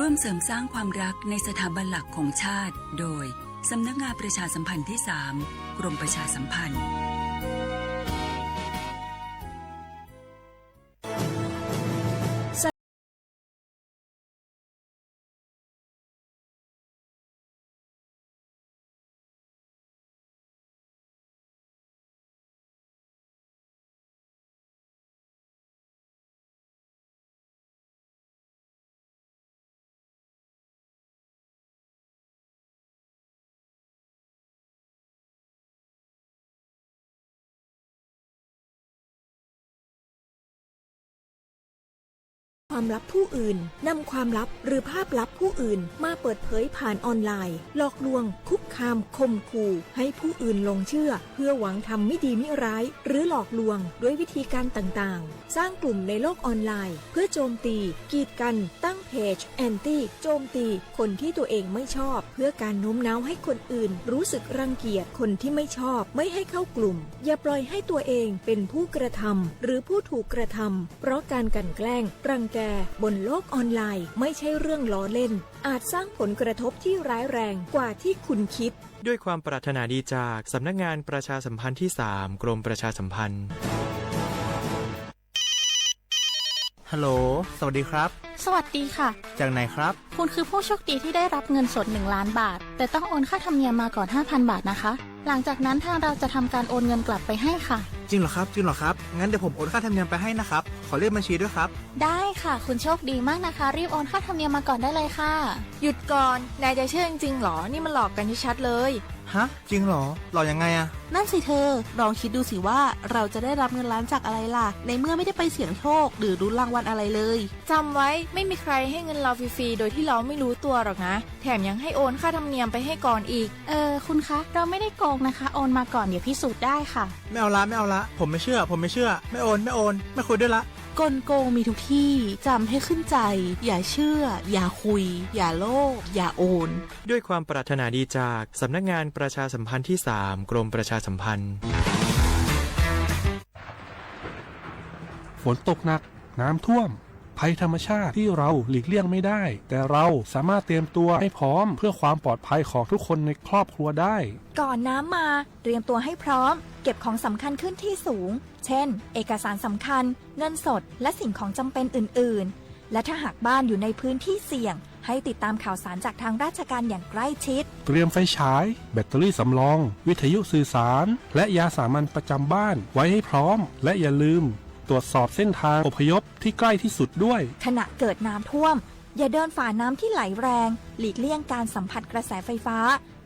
ร่วมเสริมสร้างความรักในสถาบันหลักของชาติ โดย สำนักงานประชาสัมพันธ์ที่สาม กรมประชาสัมพันธ์ความลับผู้อื่น นำความลับหรือภาพลับผู้อื่นมาเปิดเผยผ่านออนไลน์ หลอกลวง คุกคาม ข่มขู่ ให้ผู้อื่นหลงเชื่อ เพื่อหวังทำไม่ดีไม่ร้าย หรือหลอกลวงด้วยวิธีการต่างๆ สร้างกลุ่มในโลกออนไลน์ เพื่อโจมตี กีดกัน ตั้งเพจ แอนตี้ โจมตีคนที่ตัวเองไม่ชอบ เพื่อการโน้มน้าวให้คนอื่นรู้สึกรังเกียจคนที่ไม่ชอบ ไม่ให้เข้ากลุ่ม อย่าปล่อยให้ตัวเองเป็นผู้กระทำหรือผู้ถูกกระทำ เพราะการกลั่นแกล้ง รังแก บนโลกออนไลน์ ไม่ใช่เรื่องล้อเล่น อาจสร้างผลกระทบที่ร้ายแรงกว่าที่คุณคิด ด้วยความปรารถนาดีจากสำนักงานประชาสัมพันธ์ที่สาม กรมประชาสัมพันธ์ ฮัลโหล สวัสดีครับ สวัสดีค่ะ จากไหนครับ คุณคือผู้โชคดีที่ได้รับเงินสด หนึ่งล้านบาท แต่ต้องโอนค่าธรรมเนียมมาก่อน ห้าพันบาทนะคะ หลังจากนั้นทางเราจะทำการโอนเงินกลับไปให้ค่ะ จริงเหรอครับ จริงเหรอครับ งั้นเดี๋ยวผมโอนค่าธรรมเนียมไปให้นะครับ ขอเลขบัญชีด้วยครับ ได้ค่ะ คุณโชคดีมากนะคะ รีบโอนค่าธรรมเนียมมาก่อนได้เลยค่ะ หยุดก่อน นายจะเชื่อจริงๆหรอ นี่มันหลอกกันชัดๆเลย ฮะ จริงเหรอ หลอกยังไงอะ นั่นสิเธอ ลองคิดดูสิว่าเราจะได้รับเงินล้านจากอะไรล่ะ ในเมื่อไม่ได้ไปเสี่ยงโชคหรือลุ้นรางวัลอะไรเลย จำไว้ ไม่มีใครให้เงินเราฟรีๆโดยที่เราไม่รู้ตัวหรอกนะ แถมยังให้โอนค่าธรรมเนียมไปให้ก่อนอีก เออ คุณคะ เราไม่ได้โกงนะคะ โอนมาก่อน เดี๋ยวพิสูจน์ได้ค่ะ ไม่เอาละ ไม่เอาละ ผมไม่เชื่อ ผมไม่เชื่อ ไม่โอน ไม่โอน ไม่คุยด้วยละ กลโกงมีทุกที่ จำให้ขึ้นใจ อย่าเชื่อ อย่าคุย อย่าโลภ อย่าโอน ด้วยความปรารถนาดีจากสำนักงานประชาสัมพันธ์ที่สาม กรมประชาสัมพันธ์ ฝนตกหนัก น้ำท่วม ภัยธรรมชาติที่เราหลีกเลี่ยงไม่ได้ แต่เราสามารถเตรียมตัวให้พร้อมเพื่อความปลอดภัยของทุกคนในครอบครัวได้ ก่อนน้ำมา เตรียมตัวให้พร้อม เก็บของสำคัญขึ้นที่สูง เช่น เอกสารสำคัญ เงินสด และสิ่งของจำเป็นอื่นๆ และถ้าหากบ้านอยู่ในพื้นที่เสี่ยง ให้ติดตามข่าวสารจากทางราชการอย่างใกล้ชิด เตรียมไฟฉาย แบตเตอรี่สำรอง วิทยุสื่อสาร และยาสามัญประจำบ้านไว้ให้พร้อม และอย่าลืมตรวจสอบเส้นทางอพยพที่ใกล้ที่สุดด้วย ขณะเกิดน้ำท่วม อย่าเดินฝ่าน้ำที่ไหลแรง หลีกเลี่ยงการสัมผัสกระแสไฟฟ้า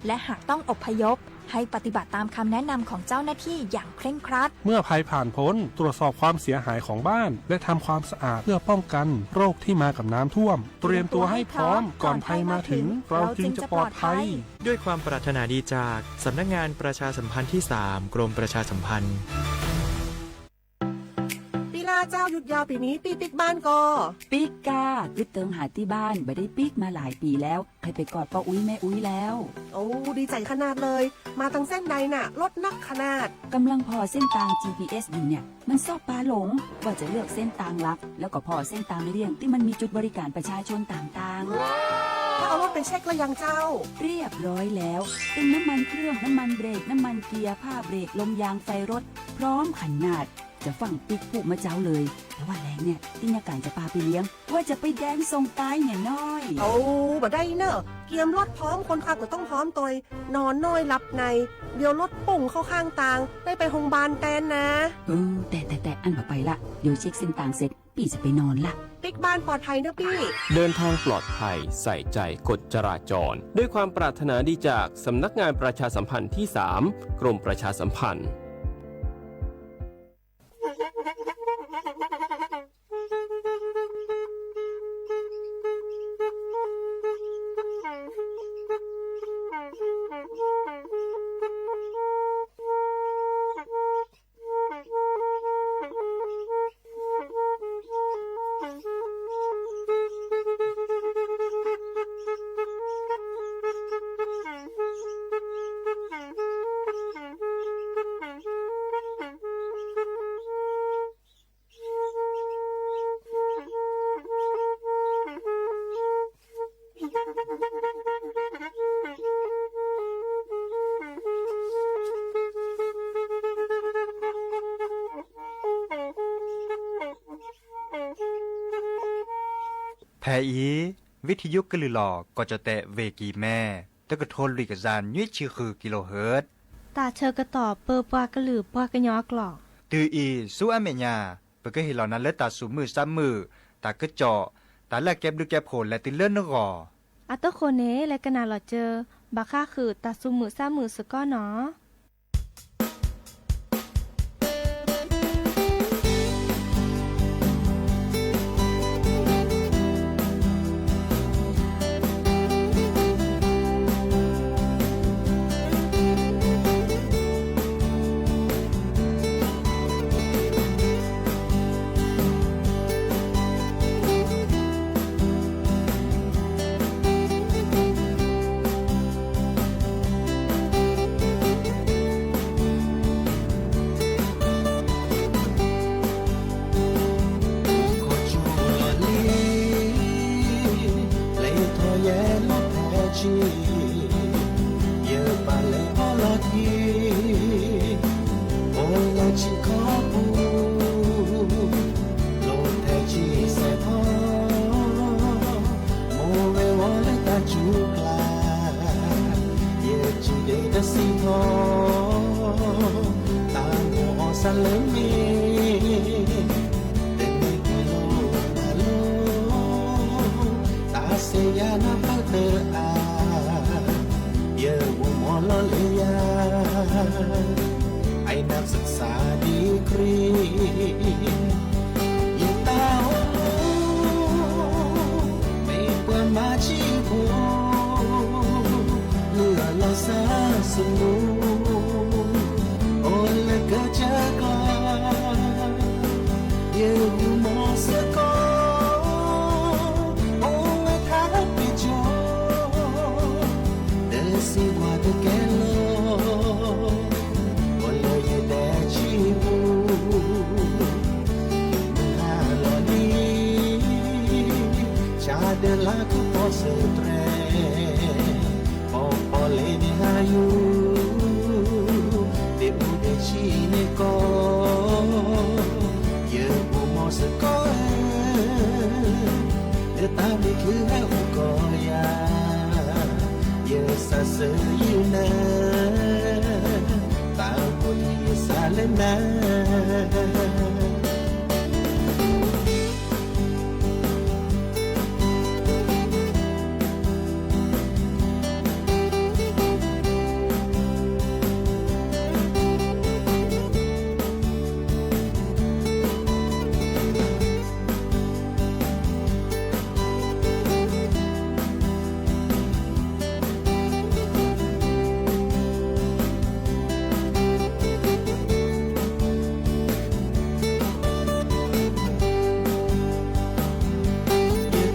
และหากต้องอพยพ ให้ปฏิบัติตามคำแนะนำของเจ้าหน้าที่อย่างเคร่งครัด เมื่อภัยผ่านพ้น ตรวจสอบความเสียหายของบ้าน และทำความสะอาดเพื่อป้องกันโรคที่มากับน้ำท่วม เตรียมตัวให้พร้อม ก่อนภัยมาถึง เราจึงจะปลอดภัย ด้วยความปรารถนาดีจากสำนักงานประชาสัมพันธ์ที่สาม กรมประชาสัมพันธ์ ปีลาเจ้าหยุดยาวปีนี้ ปี้ปิ๊กบ้านก่อ ปิ๊กกา กึ๊ดเติงหาตี้บ้าน บ่ได้ปิ๊กมาหลายปีแล้ว ใค่ไปกอดป้าอุ๊ยแม่อุ๊ยแล้ว โอ้ ดีใจ๋ขนาดเลย มาตังเส้นใดน่ะ รถนักขนาด กำลังผ่อเส้นตาง จีพีเอส อยู่เนี่ย มันซอกปาหลง ว่าจะเลือกเส้นตางลัก แล้วก็ผ่อเส้นตางเลี่ยงตี้มันมีจุดบริการประชาชนต่างๆ แล้วเอารถไปเช็คแล้วยังเจ้า เรียบร้อยแล้ว ตึงน้ำมันเครื่อง น้ำมันเบรก น้ำมันเกียร์ ผ้าเบรก ลมยาง ไฟรถ พร้อมขนาด จะฟั่งปิ๊กผู้มาเจ้าเลย แต่ว่าแลงเนี่ย ตี้ยาก๋านจะปาไปเลี้ยง ว่าจะไปแดนส่งตายเนี่ยน้อย โอ้ บ่ได้เน่อ เกียมรถพร้อม คนขับก็ต้องพร้อมตวย นอนน้อยหลับใน เดี๋ยวรถปุ่งเข้าข้างตาง ได้ไปโฮงพยาบาลแตนนะ เออ แต่ แต่ แต่ อั้นบ่ไปละ เดี๋ยวเช็คเส้นตางเสร็จ ปี้จะไปนอนละ ปิ๊กบ้านปลอดภัยเน่อปี้ เดินทางปลอดภัย ใส่ใจกฎจราจร ด้วยความปรารถนาดีจากสำนักงานประชาสัมพันธ์ที่สาม กรมประชาสัมพันธ์ ဖဲအံၤ ဝံထံယိကလုာ်လီၤ ကီၢ်ကၠီၣ်တဲၣ် ဝ့ၢ်ကံၢ်မဲ တကထိလွံၢ်ကယၤနွံဆံဃု ကံလိဟၢၣ် တၢ်ဆၢကတီၢ်ပၢပှၤကလုာ်ပှၤကညီအကျိာ် တုၤအံၤဆူအမဲာ်ညါ ပကဟ့ၣ်လီၤနၤလၢတၢ်သူၣ်မုာ်သးမုာ် တၢ်ကစီၣ် တၢ်လၢအကဲဘျုးကဲဖှိၣ်လဲၤတုၤလၢနဂီၢ် အတဃိန့ၣ် လဲၤကနၣ်လီၤစၢၤ ဘၣ်ဃးဃုာ်တၢ်သူၣ်မုာ်သးမုာ်စ့ၢ်ကီးနီၤ. လဲၤထီၣ်ယဲလီၤဖဲဆံး ယပာ်လဲၤအီၤလီၤတံၢ် အိၣ်လၢဆံးခီပူၤ လီၤဖဲဆံးစဲးထီၣ် မိၢ်ဝဲဝီၤလၢတၢ်စူၤကျါ ယစံးဒၣ်တၢ်စံးထီၣ် တၢ်မိၣ်အီၤစၢ်လၢမ့ၢ် တမ့ၢ်ကွံာ်လိာ်မၤလိာ် တၢ်ဆဲးယၤနၢ်ပၢၢ်တအါ ယအိၣ်မီၢ်လီၤလၢယၤ အံၤနၢ်စၢးစၢ် degree ယတၢ်အိၣ်မူ မ့ၢ်ပှၤမၤဆံးဖိ လုၢ်အလီၢ်စၢ်စမူ အိၣ်လၢကစၢၢ်ကျါ ယအိၣ်မီၢ်စ့ၢ်ကီး အိၣ်ဝဲထါပ့ၤကၠီ တၢ်စံးကွၢ်တကဲလီၤ အိၣ်လၢယတဲဆံးပူၤ မုၢ်ဟါလီၤလံ ဆၣ်ဒၢလါကပီၤစၢၤတြဲၤ ပီၤပီၤလဲၤန့ၣ်ဟါယူၤ ဒ့ၣ်အူဒ့ၣ်ဆံးန့ၣ်ကီး ယအိၣ်မီၢ်စ့ၢ်ကီး လၢတၢ်မ့ၢ်ချုးဟဲအိၣ်ကီးယၤ ယစၢ်စၢ်ယုၢ်နၤ တၢ်အိၣ်ထံးယစၢ်လၢနၤ ယ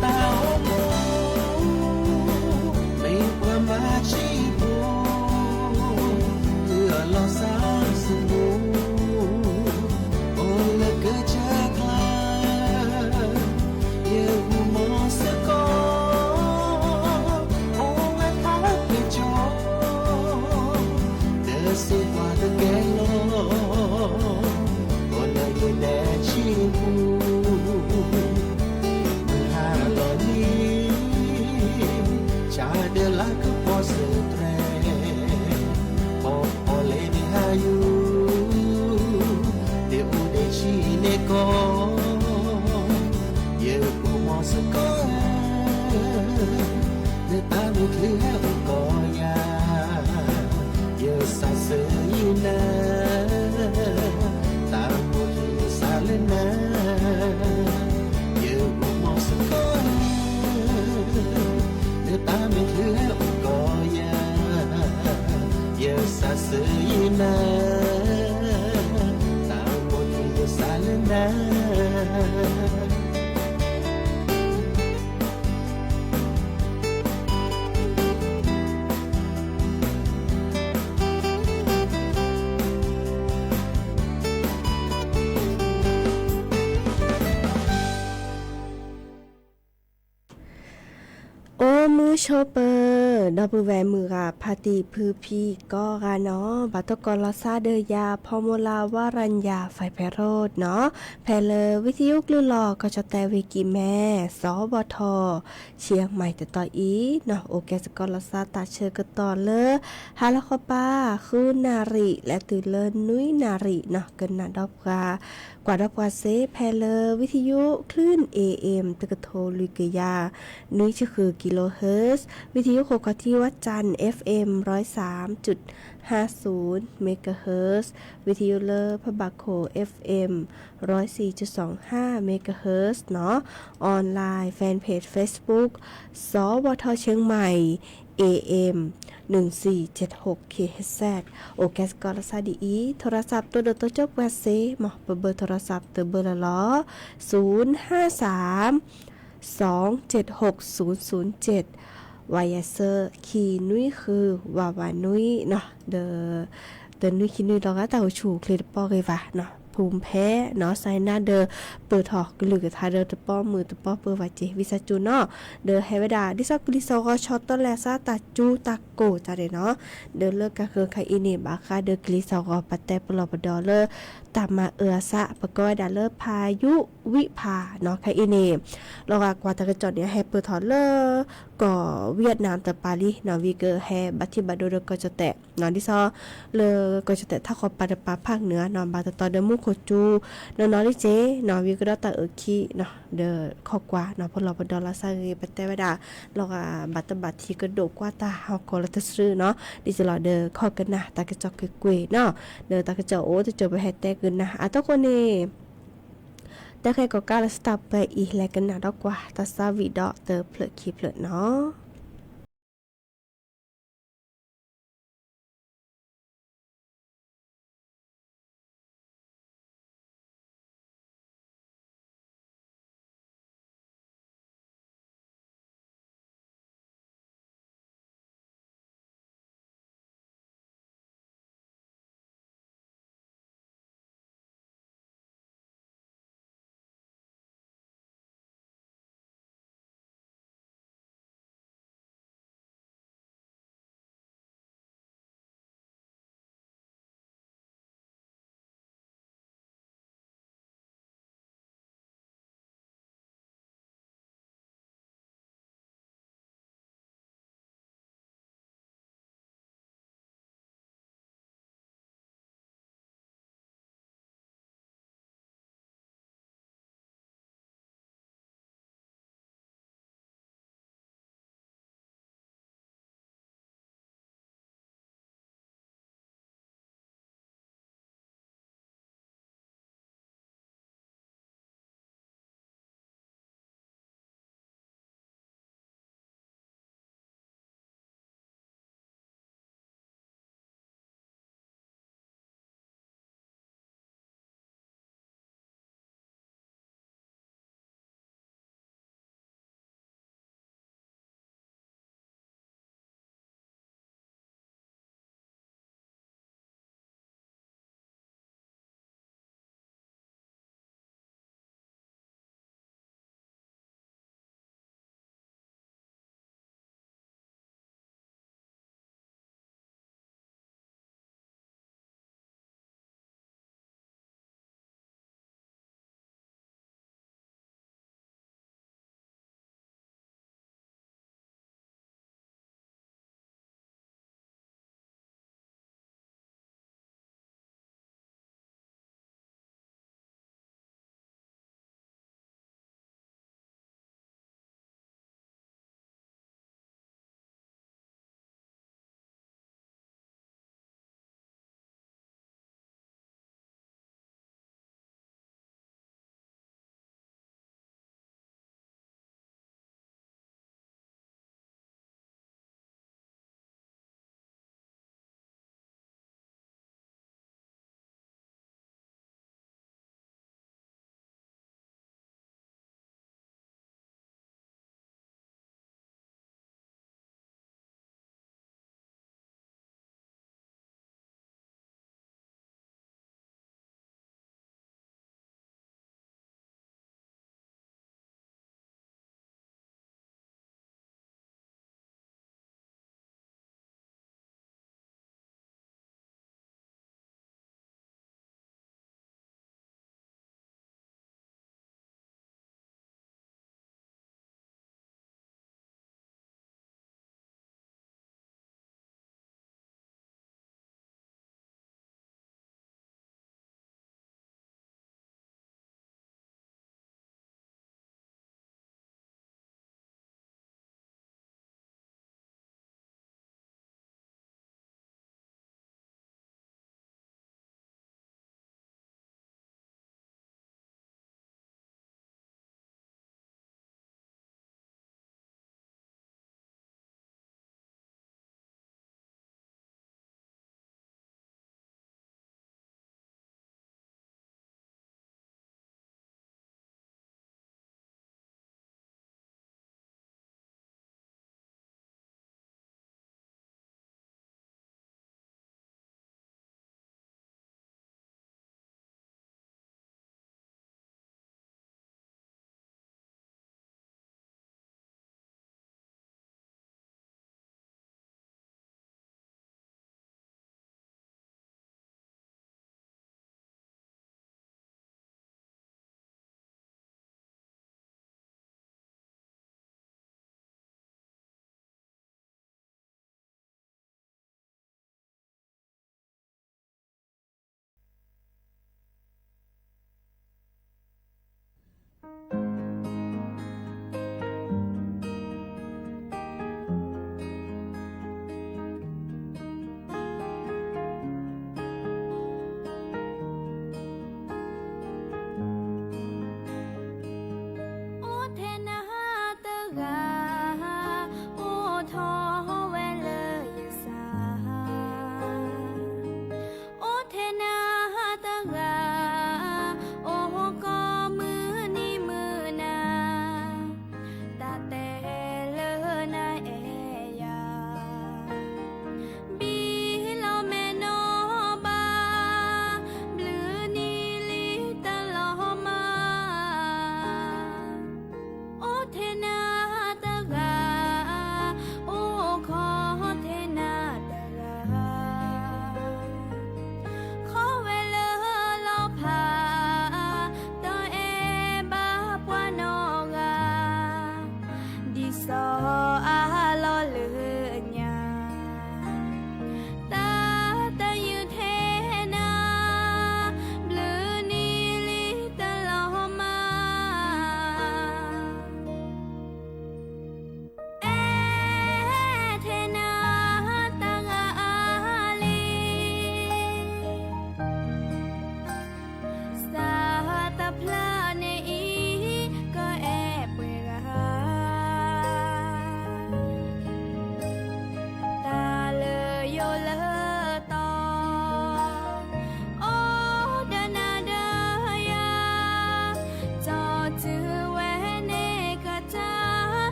တၢ်အိၣ်မူ မ့ၢ်ပှၤမၤဆံးဖိ လုၢ်အလီၢ်စၢ်စမူ အိၣ်လၢကစၢၢ်ကျါ ယအိၣ်မီၢ်စ့ၢ်ကီး အိၣ်ဝဲထါပ့ၤကၠီ တၢ်စံးကွၢ်တကဲလီၤ အိၣ်လၢယတဲဆံးပူၤ မုၢ်ဟါလီၤလံ ဆၣ်ဒၢလါကပီၤစၢၤတြဲၤ ပီၤပီၤလဲၤန့ၣ်ဟါယူၤ ဒ့ၣ်အူဒ့ၣ်ဆံးန့ၣ်ကီး ယအိၣ်မီၢ်စ့ၢ်ကီး လၢတၢ်မ့ၢ်ချုးဟဲအိၣ်ကီးယၤ ယစၢ်စၢ်ယုၢ်နၤ တၢ်အိၣ်ထံးယစၢ်လၢနၤ ယအိၣ်မီၢ်စ့ၢ်ကီး လၢတၢ်မ့ၢ်ချုးဟဲအိၣ်ကီးယၤ ယစၢ်စၢ်ယုၢ်နၤ တၢ်အိၣ်ထံးယစၢ်လၢနၤ အိၣ်မူဆိးပၢၤ ဒီပုၢ်ဝဲၢ်မုၢ်ဂၤ ဖါတံၢ်ဖုဖံကိးဂၤနီၤ, ဘၣ်တကိးလီၤသးဒီးယၤ ဖီမိလၢဝါရၤညါ ဖဲဖဲရိၣ်နီၤ, ဖဲလၢဝံသယုၣ်ကလုၢ်လီၤ ကီၢ်ကၠီၣ်တဲၣ်ဝံၤကံးမဲ စီၤဘီထီၣ် ဆံမံၤတတီၤအံၤနီၤ, အိၣ်ကဲစ့ၢ်ကီးလီၤသးတၢ်ဆၢကတီၢ်လၢ ဟါလီၤဃီပၤ ဃုနၣ်ရံၣ် လဲၤတုၤလၢနွံနၣ်ရံၣ်နီၤ, ကနၣ်ဒီးပှၤ ကွၢ်ဒီးပှၤစ့ ဖဲလၢဝံသယုၣ် คลื่น เอ เอ็ม တကထိလွံၢ်ကယၤ နွံဆံဃု kilohertz, ဝံသယုၣ်ခိၣ်ခီၣ်ထံးဝၣ်စၣ် เอฟเอ็ม ร้อยสามจุดห้าศูนย์ megahertz, ဝံသယုၣ်လၢဖးဘၣ်ခိၣ် เอฟเอ็ม ร้อยสี่จุดสองห้า megahertz နီၤ, online fanpage Facebook စီၤဝီထီၣ် เชียงใหม่ เอ เอ็ม หนึ่งสี่เจ็ดหก คิโฮเฮิรตซ์ အိၣ်ကဲစ့ၢ်ကီးလီၤသးဒ်အံၤ, โทรศัพท์ တိၢ်ဒီးတိစၢၤပှၤစ့မး, ပဘၢၣ် โทรศัพท์ တဘၢၣ်လီၤလီၤ, ศูนย์ห้าสาม สองเจ็ดหกศูนย์ศูนย์เจ็ด ဝါယၤစၢၣ် ခံနွံဃု ဝးဝးနွံနီၤ, ဒီး တနွံခံနွံလီၤဂာ် တၢ်အိၣ်ဆူၣ်အိၣ်ချ့တပီၢ်ဂ့ၤဘၣ်နီၤ, ภูมิแพ้နီၤ, စးနၤဒီး ပၢၢ်ထီၣ်ကလုၢ်ကထါဒီးတပီၢ်မုၢ်တပီၢ်ပၢၤဝဲက့ၤ ဝံသးစူၤနီၤ, ဒီးဟဲဝဲဒၣ် ဒ်သိးကလံၤစးဂီၤဆီတလဲသးတၢ်ကၠူတၢ်ကိၢ်တၢ်ဒဲးနီၤ, ဒီးလၢကဃၢၤခါအံၤန့ၣ် ဘၣ်ဃးဒီးကလံၤစးဂီၤ ပတဲပလီၢ်ပဒီလၢ တၢ်မၤအၢအသး ပကိးဝဲဒၣ်လၢ พายุวิภาနီၤ, ခါအံၤန့ၣ် လီၤဂာ်ကွၢ်တၢ်ကစီၣ်န့ၣ် အဟဲပၢၢ်ထီၣ်လၢ ကီၢ်ဝံယးနၣ်တပၤလံနီၤ, ဝံၤကဟဲဘၣ်ထံၣ်ဘၣ်ဒိဒီးကီၢ်ကၠီၣ်တဲၣ်နီၤ, ဒ်သိး လၢကီၢ်ကၠီၣ်တဲၣ်ထးခီပၤတပၤဖးနုာ်နီၤ, ဘၣ်တတီၤဒီးမူခိၣ်စူၤ နီၢ်နီၢ်လံက့နီၤ, ဝံၤကဒီးတၢ်အုၣ်ခံနီၤ, ဒီးခီကွၢ်နီၤ, ပလီၢ်ပဒီလီၤသးဂ့ၤ ပတဲဝဲဒၣ် လီၤဂာ်ဘၣ်တဘၣ်ထံးကဒိၣ်ကွၢ်တၢ်ဟီၣ်ကီၢ်လၢတစုနီၤ, ဒ်သိးလီၤဒီးခီကနၣ်တၢ်ကစီၣ်ကွ့ၢ်ကွ့ၢ်နီၤ, ဒီးတၢ်ကစီၣ်အိၣ်တကၠိပဟဲတဲကနၣ် အတၢ်ဃိန့ၣ် တၢ်ဃဲကီၢ်ကးလၢ စတၢ်ပှဲၤအံၤ လဲၤကနၣ်ဒီးကွၢ်တၢ်သးဝံၣ်ဒီးတဖျၢၣ်ခံဖျၢၣ်နီၤ.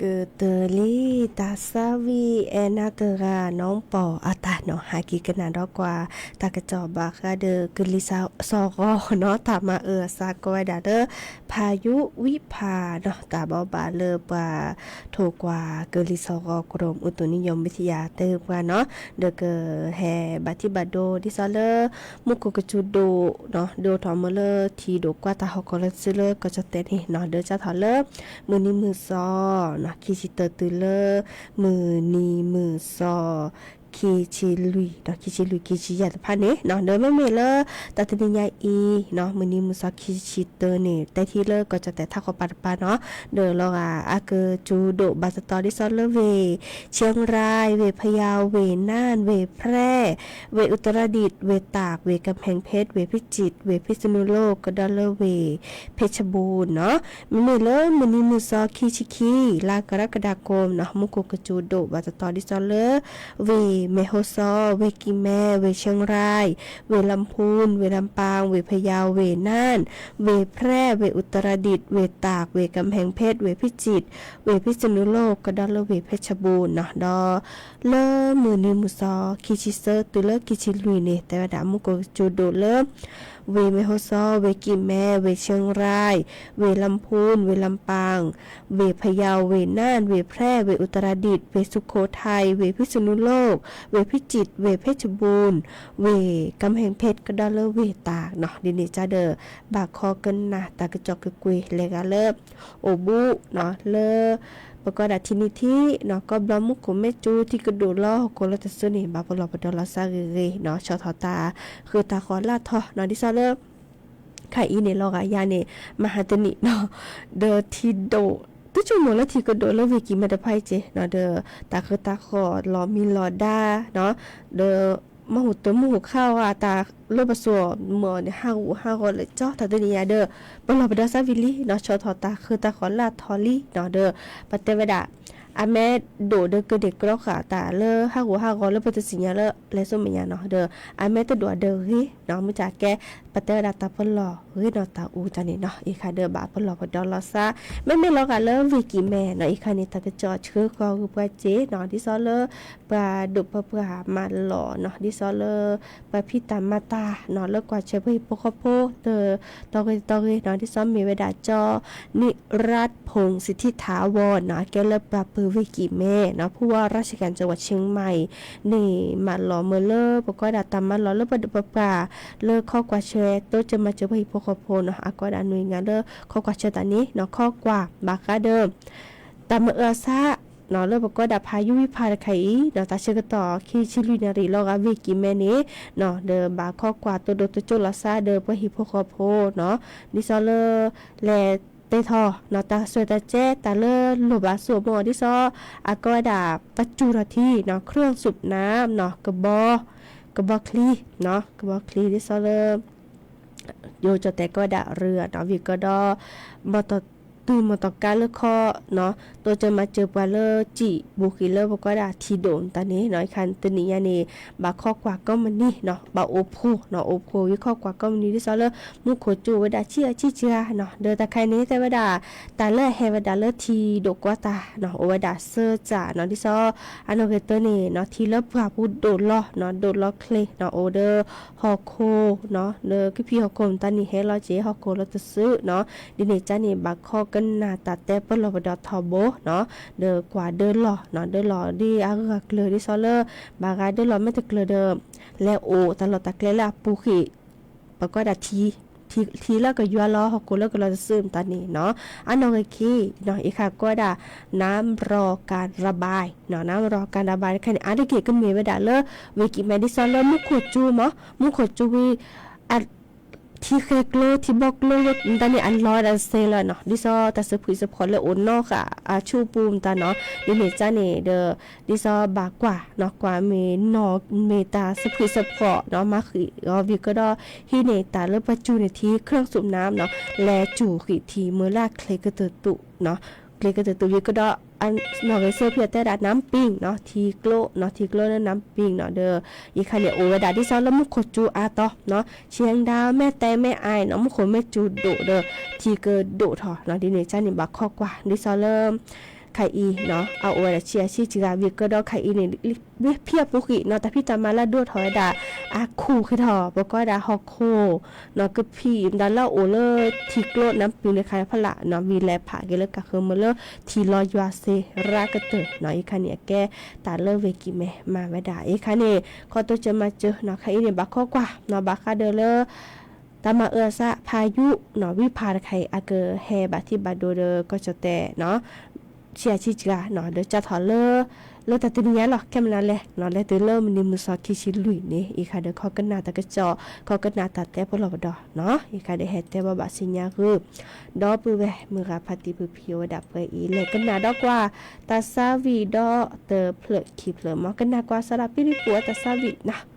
ကတၢၢ်လံ တၢ်သးဝံၣ်အဲၣ်နၤတဂၤ နီၢ်ပီၢ်အတၢ်နီၤ ဟဲက့ၤကနၣ်ဒီးကွၢ် တၢ်ကစီၣ်ဘၣ်ဃးဒီး ကလံၤစှီၤဂီၤနီၤ တၢ်မၤအၢအသးကိးဝဲဒၣ်လၢ ဖးယူဝံဖးနီၤ တၢ်ဘိးဘၣ်လၢပှၤထိၣ်ကွၢ် ကလံၤစှီၤဂီၤ ကရူၢ်အူတူၣ်နံယိၣ်မံၤထံယၤတဲပှၤနီၤ ဒီးကဟဲဘၣ်ထံဘၣ်ဒိ ဒ်သိးလၢ မူခိၣ်ကစူၤဒိၣ်နီၤ ဒိၣ်ထီၣ်မ့ၢ်လၢထံဒိၣ်ကွၢ်တၢ်ဟီၣ်ကဝီၤလၢထံဆၢလၢကီၢ်ကၠီၣ်တဲာ်န့ၣ်နီၤ ဒီးစးထီၣ်လၢ မုၢ်နံၤမုၢ်သီ ခံဆံတၢတုၤလၢ မုၢ်နံၤမုၢ်သီ ခံဆံလွံၢ် ဒီးခံဆံလွံၢ် ခံဆံယဲၢ်တဖၣ်န့ၣ်နီၤ ဒီးမ့မ့ၢ်လၢ တၢ်တနံၤညါအံၤနီၤ မုၢ်နံၤမုၢ်သီခံဆံတၢန့ၣ် တဲထံလၢကီၢ်ကၠီၣ်တဲာ်ထးခီပၤတပၤနီၤ ဒီးလီၤဂာ်အကစူၤဒိၣ်ဘၣ်တတီၤဒ်သိးလၢဝ့ၢ် ချံရၢၣ် ဝ့ၢ်ဖယၢၣ် ဝ့ၢ်နၢၣ် ဝ့ၢ်ဖြဲၣ် ဝ့ၢ်အူတရဒံး ဝ့ၢ်တၢ် ဝ့ၢ်ကၣ်ဖဲၣ်ဖ့ၣ် ဝ့ၢ်ဖံၣ်စံး ဝ့ၢ်ဖံၣ်စနူလိၣ် ကဒီးလၢဝ့ၢ် ဖ့ၣ်ဆၣ်ဘူၣ်နီၤ မ့မ့ၢ်လၢမုၢ်နံၤမုၢ်သီခံဆံခံ လါကရကဒါကိၣ်နီၤ မူခိၣ်ကစူၤဒိၣ်ဘၣ်တတီၤဒ်သိးလၢ ဝ့ၢ်မဲၢ်ဟီၣ်စီ ဝ့ၢ်ကံၢ်မဲ ဝ့ၢ်ချံရၢၣ် ဝ့ၢ်လါဖူၣ် ဝ့ၢ်လါပၢ် ဝ့ၢ်ဖယၢၣ် ဝ့ၢ်နၢၣ် ဝ့ၢ်ဖြဲၣ် ဝ့ၢ်အူတရဒံး ဝ့ၢ်တၢ် ဝ့ၢ်ကၣ်ဖဲၣ်ဖ့ၣ် ဝ့ၢ်ဖံၣ်စံး ဝ့ၢ်ဖံၣ်စနူလိၣ် ကဒီးလၢဝ့ၢ်ဖ့ၣ်ဆၣ်ဘူၣ်နီၤ ဒီး လၢမုၢ်နံၤမုၢ်သီခံဆံသၢတုၤလၢခံဆံလွံၢ်န့ၣ် တဲဝဲဒၣ်မူခိၣ်ကစူၤဒိၣ်လၢ ဝ့ၢ်မဲၢ်ဟီၣ်စီ ဝ့ၢ်ကံၢ်မဲ ဝ့ၢ်ချံရၢၣ် ဝ့ၢ်လါဖူၣ် ဝ့ၢ်လါပၢ် ဝ့ၢ်ဖယၢၣ် ဝ့ၢ်နၢၣ် ဝ့ၢ်ဖြဲၣ် ဝ့ၢ်အူတရဒံး ဝ့ၢ်စူၢ်ခိၣ်ထၢၣ် ဝ့ၢ်ဖံၣ်စနူလိၣ် ဝ့ၢ်ဖံၣ်စံး ဝ့ၢ်ဖ့ၣ်ဆၣ်ဘူၣ် ဝ့ၢ်ကၣ်ဖဲၣ်ဖ့ၣ် ကဒီးလၢဝ့ၢ်တၢ်နီၤ ဒ်န့ၣ်ကဒီး ဘၣ်ခီကနၣ်တၢ်ကစီၣ်ကကွ့ၢ်လဲၤဂၤလၢ အိၣ်ဘူးနီၤ လၢ ပကိးဒၣ်ထံနံၤထံးနီၤ ကီၢ်ဘျီမူခိၣ်မ့ၢ်ကၠူထံကဒိၣ်လီၤ ဟီၣ်ခိၣ်လီၤတစုန့ၣ် ဘၣ်ပလီၢ်ပဒီလီၤသးဂ့ၤဂ့ၤနီၤ ဆီၣ်ထီၣ်တၢ်ဃုာ်တၢ်ဃီၤလၢ်ထီၣ်နီၤ ဒ်သိးလၢ ခါအံၤန့ၣ်လီၤဂာ်ယၤန့ၣ် မဟါတနံၤနီၤ ဒီးထံဒိၣ် တဆိကမိၣ်လၢထံကဒိၣ်လၢဝ့ၢ်ကံၢ်မဲတဖၣ်အံၤက့နီၤ ဒီးတၢ်ဃုာ်တၢ်ဃီၤလီၤမံလီၤဒါနီၤ ဒီး မီၢ်ဟူးတမီၢ်ဟူးခါအီၤ အတၢ်လၢပစိာ်မီၢ်န့ၣ် ဟးဂူာ်ဟးဂီၤလၢကၠီ တၢ်တနံၤညါဒီး ပလီၢ်ပဒီသးဝံၤလံနီၤ ဆီၣ်ထီၣ်တၢ်ဃုာ်တၢ်ဃီၤလၢ်ထီၣ်လံနီၤ ဒီး ပတဲဝဲဒၣ် အမ့ၢ်ဒိၣ်ဒီးကန့ၢ်ကြီဃာ်တၢ်လၢဟးဂူာ်ဟးဂီၤလၢပတသ့ၣ်ညါလၢ လဲၤစိမဲာ်ညါနီၤ ဒီး အမ့ၢ်တဒိၣ်အဒၢးဂ့ၤနီၤ မုၢ်တၢ်ကဲ ပတဲဝဲဒၣ်တၢ်ပလီၢ်ဂ့ၤနီၤတၢ်အူတၢ်န့ၣ်နီၤ အံၤခါဒီးဘၣ်ပလီၢ်ပဒီလီၤသး မ့မ့ၢ်လီၤဂာ်လၢဝ့ၢ်ကံၢ်မဲနီၤ အံၤခါန့ၣ် တၢ်ကစီၣ်ဆှၢဃီၤဂုာ်ပှၤစ့နီၤ ဒ်သိးလၢ ပှၤဒိၣ်ပပှၢ်မၤလီၢ်နီၤ ဒ်သိးလၢ ပှၤဖံးတၢ်မၤတၢ်နီၤ လၢကွၢ်ဆၢပှၤဟံၣ်ဖိဃီဖိ တတီၤဂ့ၤတတီၤဂ့ၤနီၤ ဒ်သိးမ့ၢ်ဝဲဒၣ်ကၠီ นิรัติพงษ์สิทธิถาวรနီၤ အကဲလၢပှၤပၢၤဝ့ၢ်ကံၢ်မဲနီၤ ผู้ว่าราชการจังหวัดเชียงใหม่န့ၣ် မၤလီၤမၢ်လၢပကိးဒၣ်တၢ်မၤလီၢ်လၢပဒိၣ်ပပှၢ် လၢခီကွၢ်ဆၢ တိစၢၤမၤစၢၤပှၤဟံၣ်ဖိဃီဖိနီၤ အကိးဒၣ်နွံဂၤလၢ ခီကွၢ်ဆၢတၢ်န့ၣ်နီၤ ခီကွၢ်ဘၣ်ဃးဒီး တၢ်မၤအၢအသးနီၤ လၢပကိးဒၣ်ဖးယူဝံဖးတခါအံၤနီၤ တၢ်ဆၢကတီၢ်ခံဆံလွံၢ်နၣ်ရံၣ်လီၤဂာ်ဝ့ၢ်ကံၢ်မဲန့ၣ်နီၤ ဒီးဘၣ်ခီကွၢ်တိၢ်ဒိၣ်တိစၢၤလီၤသးဒီးပှၤဟံၣ်ဖိဃီဖိနီၤ ဒ်သိးလၢ လဲၤတဲထီၣ်နီၤ တၢ်ကစီၣ်တၢ်ကဲ တၢ်လၢလိၣ်ဘၣ်စိအမီၢ် ဒ်သိး အကိးဝဲဒၣ် ပစူၢ်ထီၣ်ထံနီၤ เครื่องสูบน้ำနီၤ ကဘီ ကဘီချံနီၤ ကဘီချံ ဒ်သိးလၢ ယိၤကၠီၣ်တဲာ်ကိးဝဲဒၣ်ရၢနီၤ ဝံၤကဒီး မီၢ်တီၢ်တုၤမီၢ်တီၢ်ကါလၢခီနီၤ တိစၢၤမၤစၢၤပှၤလၢစံာ်ပူၤဃံးလၢပကိးဒၣ်ထံဒိၣ်တၢ်န့ၣ်နီၤ အံၤခါတနံၤညါန့ၣ် ဘၣ်ခီကွၢ်ကိးမုၢ်နံၤနီၤ ဘၣ်အိၣ်ဖှိၣ်နီၤ အိၣ်ဖှိၣ်ဝံၤခီကွၢ်ကိးမုၢ်နံၤ ဒ်သိးလၢမူခိၣ်ကၠူဝဲဒၣ်ဆံးအဆံးစှၤနီၤ ဒီးတၢ်ခါအံၤန့ၣ် တဲဝဲဒၣ် တၢ်လၢအဟဲဝဲဒၣ်လၢထံဒိၣ်ကွၢ်တၢ်နီၤ အိၣ်ဝဲဒၣ်သၢစးနီၤ ဒ်သိး အနီၢ်ဂ့ၤတၢန့ၣ်နီၤ ထံလၢပှၢ်ပူၤဒိၣ်လီၤနီၤ ဒိၣ်လီၤချ့နီၤ အိၣ်ဒီး ဟီၣ်ခိၣ်နီၤ လၢကဖံးဟီၣ်ခိၣ်မတၤန့ၣ်ဟဲလီၤက့ၤ ဟီၣ်ခိၣ်လီၤတစုနီၤ ဒ်န့ၣ်ကန့ၣ်ဘၣ်ခီကနၣ်တၢ်တဲပလီၢ်ပဒီထီဘိနီၤ ဒီးကွၢ်ဒၢလီၢ်နီၤ ဒၢလီၢ်ဒ်အဂၤကျၢၤဒ်သိးလၢ ဘၣ်ဂၤဒၢလီၢ်မ့ၢ်တကျၢၤဒီး လဲၤအိၣ်တၢ်လီၢ်တၢ်ကျဲလၢအပူၤဃံး ပကိးဒၣ်ထံ ထံလၢကယွၤလီၤ ဟီၣ်ခိၣ်လၢကလီၤတစုမတၤန့ၣ်နီၤ အနီၢ်ဂ့ၤခံနီၤ အံၤခါကိးဒၣ် น้ำรอการระบายနီၤ น้ำรอการระบายတခါန့ၣ် အါတက့ၢ်ကမ့ၢ်ဝဲဒၣ်လၢ ဝ့ၢ်ကံၢ်မဲ ဒ်သိးလၢမူခိၣ်ကၠူမး မူခိၣ်ကၠူဝံၤ အ ထံဃဲၤကျိ ထံဘီကျိမတၤန့ၣ် အလီၤဝဲဒၣ်စဲးလီၤနီၤ ဒ်သိးတၢ်စၢဖှံးစၢဖှီၣ်လၢအိၣ်နီၢ်ဃာ် အဆူၣ်အပူၤမတၤနီၤ ဒ်န့ၣ်ကန့ၣ်ဒီး ဒ်သိးဘၣ်ကွၢ်နီၤ ကွၢ်မ့ၢ်နီၢ်မ့ၢ်တၢ်စၢဖှံးစၢဖှီၣ်နီၤ မၤဃံးအီၤဝံၤကဒီး ဟံးန့ၢ်တၢ်လၢပစူၢ်န့ၣ်ထံ เครื่องสูบน้ำနီၤ လဲၤစူၢ်ဃံးထံမ့ၢ်လၢအချ့ကတၢၢ်တူာ်နီၤ ချ့ကတၢၢ်တူာ်ဝံၤကဒီး အနီၢ်ဂ့ၤဆၢဖံးအီၤတဲဒၣ် น้ำปิงနီၤ ထံကျိနီၤ ထံကျိလၢ น้ำปิงနီၤ ဒီး အံၤခါန့ၣ်အိၣ်ဝဲဒၣ် ဒ်သိးလၢမူခိၣ်ကၠူအါတီၤနီၤ เชียงดาว แม่แตง แม่อายနီၤ မူခိၣ်မ့ၢ်ကၠူဒိၣ်ဒီး ထံကဒိၣ်ထီၣ်နီၤ ဒ်န့ၣ်ကန့ၣ်ဘၣ်ခီကွၢ် ဒ်သိးလၢ ခါအံၤနီၤ အအိၣ်ဝဲဒၣ်ဆံးအဆံးစှၤ ဝံၤကဒီးခါအံၤန့ၣ် ဖံအပူၤကွံာ်နီၤ တၢ်ဖံးတၢ်မၤလၢအဒိၣ်ထီၣ်ဝဲဒၣ် အခိၣ်ကဒီး ပကိးဝဲဒၣ်ဟီၣ်ခိၣ်နီၤ ကဖံးဒၣ်လၢအအိၣ်လၢထံကျိနၢ်ပျုၤန့ၣ်ခါန့ၣ်ဖီလာ်နီၤ ဝံၤလဲၤဖးက့ၤလၢကးဃၢၤမုၢ်လၢထံလီၤယွၤစ့ရၢကတၢၢ်နီၤ အံၤခါန့ၣ် အကဲတၢ်လၢဝ့ၢ်ကံၢ်မဲမၤဝဲဒၣ် အံၤခါန့ၣ် ခီတိစၢၤမၤစၢၤနီၤ ခါအံၤန့ၣ် ဘၣ်ခိးကွၢ်နီၤ ဘၣ်ဃးဒီးလၢ တၢ်မၤအၢအသးဖးယူၢ်နီၤ ဝံဖးတခါအံၤ အကဟဲဘၣ်ထံးဘၣ်ဒိဒီးကီၢ်ကၠီၣ်တဲာ်နီၤ ဆံးအဆံးစှၤနီၤ ဒီးစးထီၣ်လၢ လၢတၢ်တနံၤညါလီၤ ခဲမနၤလဲၣ်နီၤ လဲၤတုၤလၢမုၢ်နံၤမုၢ်သီခံဆံလွံၢ်န့ၣ် အံၤခါဒီးခီကနၣ်တၢ်ကစီၣ် ခီကနၣ်တၢ်တဲဖိလီၤပဒီနီၤ အံၤခါဒီးဟဲတဲဘၣ်ဘၣ်ဆ့ညါဂုာ် ဒီပုၢ်ဝဲၢ်မုၢ်ဂၤဖါတံၢ်ဖုဖံအိၣ်ဝဲဒၣ်ပှဲၤအံၤ လဲၤကနၣ်ဒီးကွၢ် တၢ်သးဝံၣ်ဒီးတဖျၢၣ်ခံဖျၢၣ် မ်ကနၣ်ကွၢ်စးဒၣ်ပံၤရံပူၤအတၢ်သးဝံၣ်နီၤ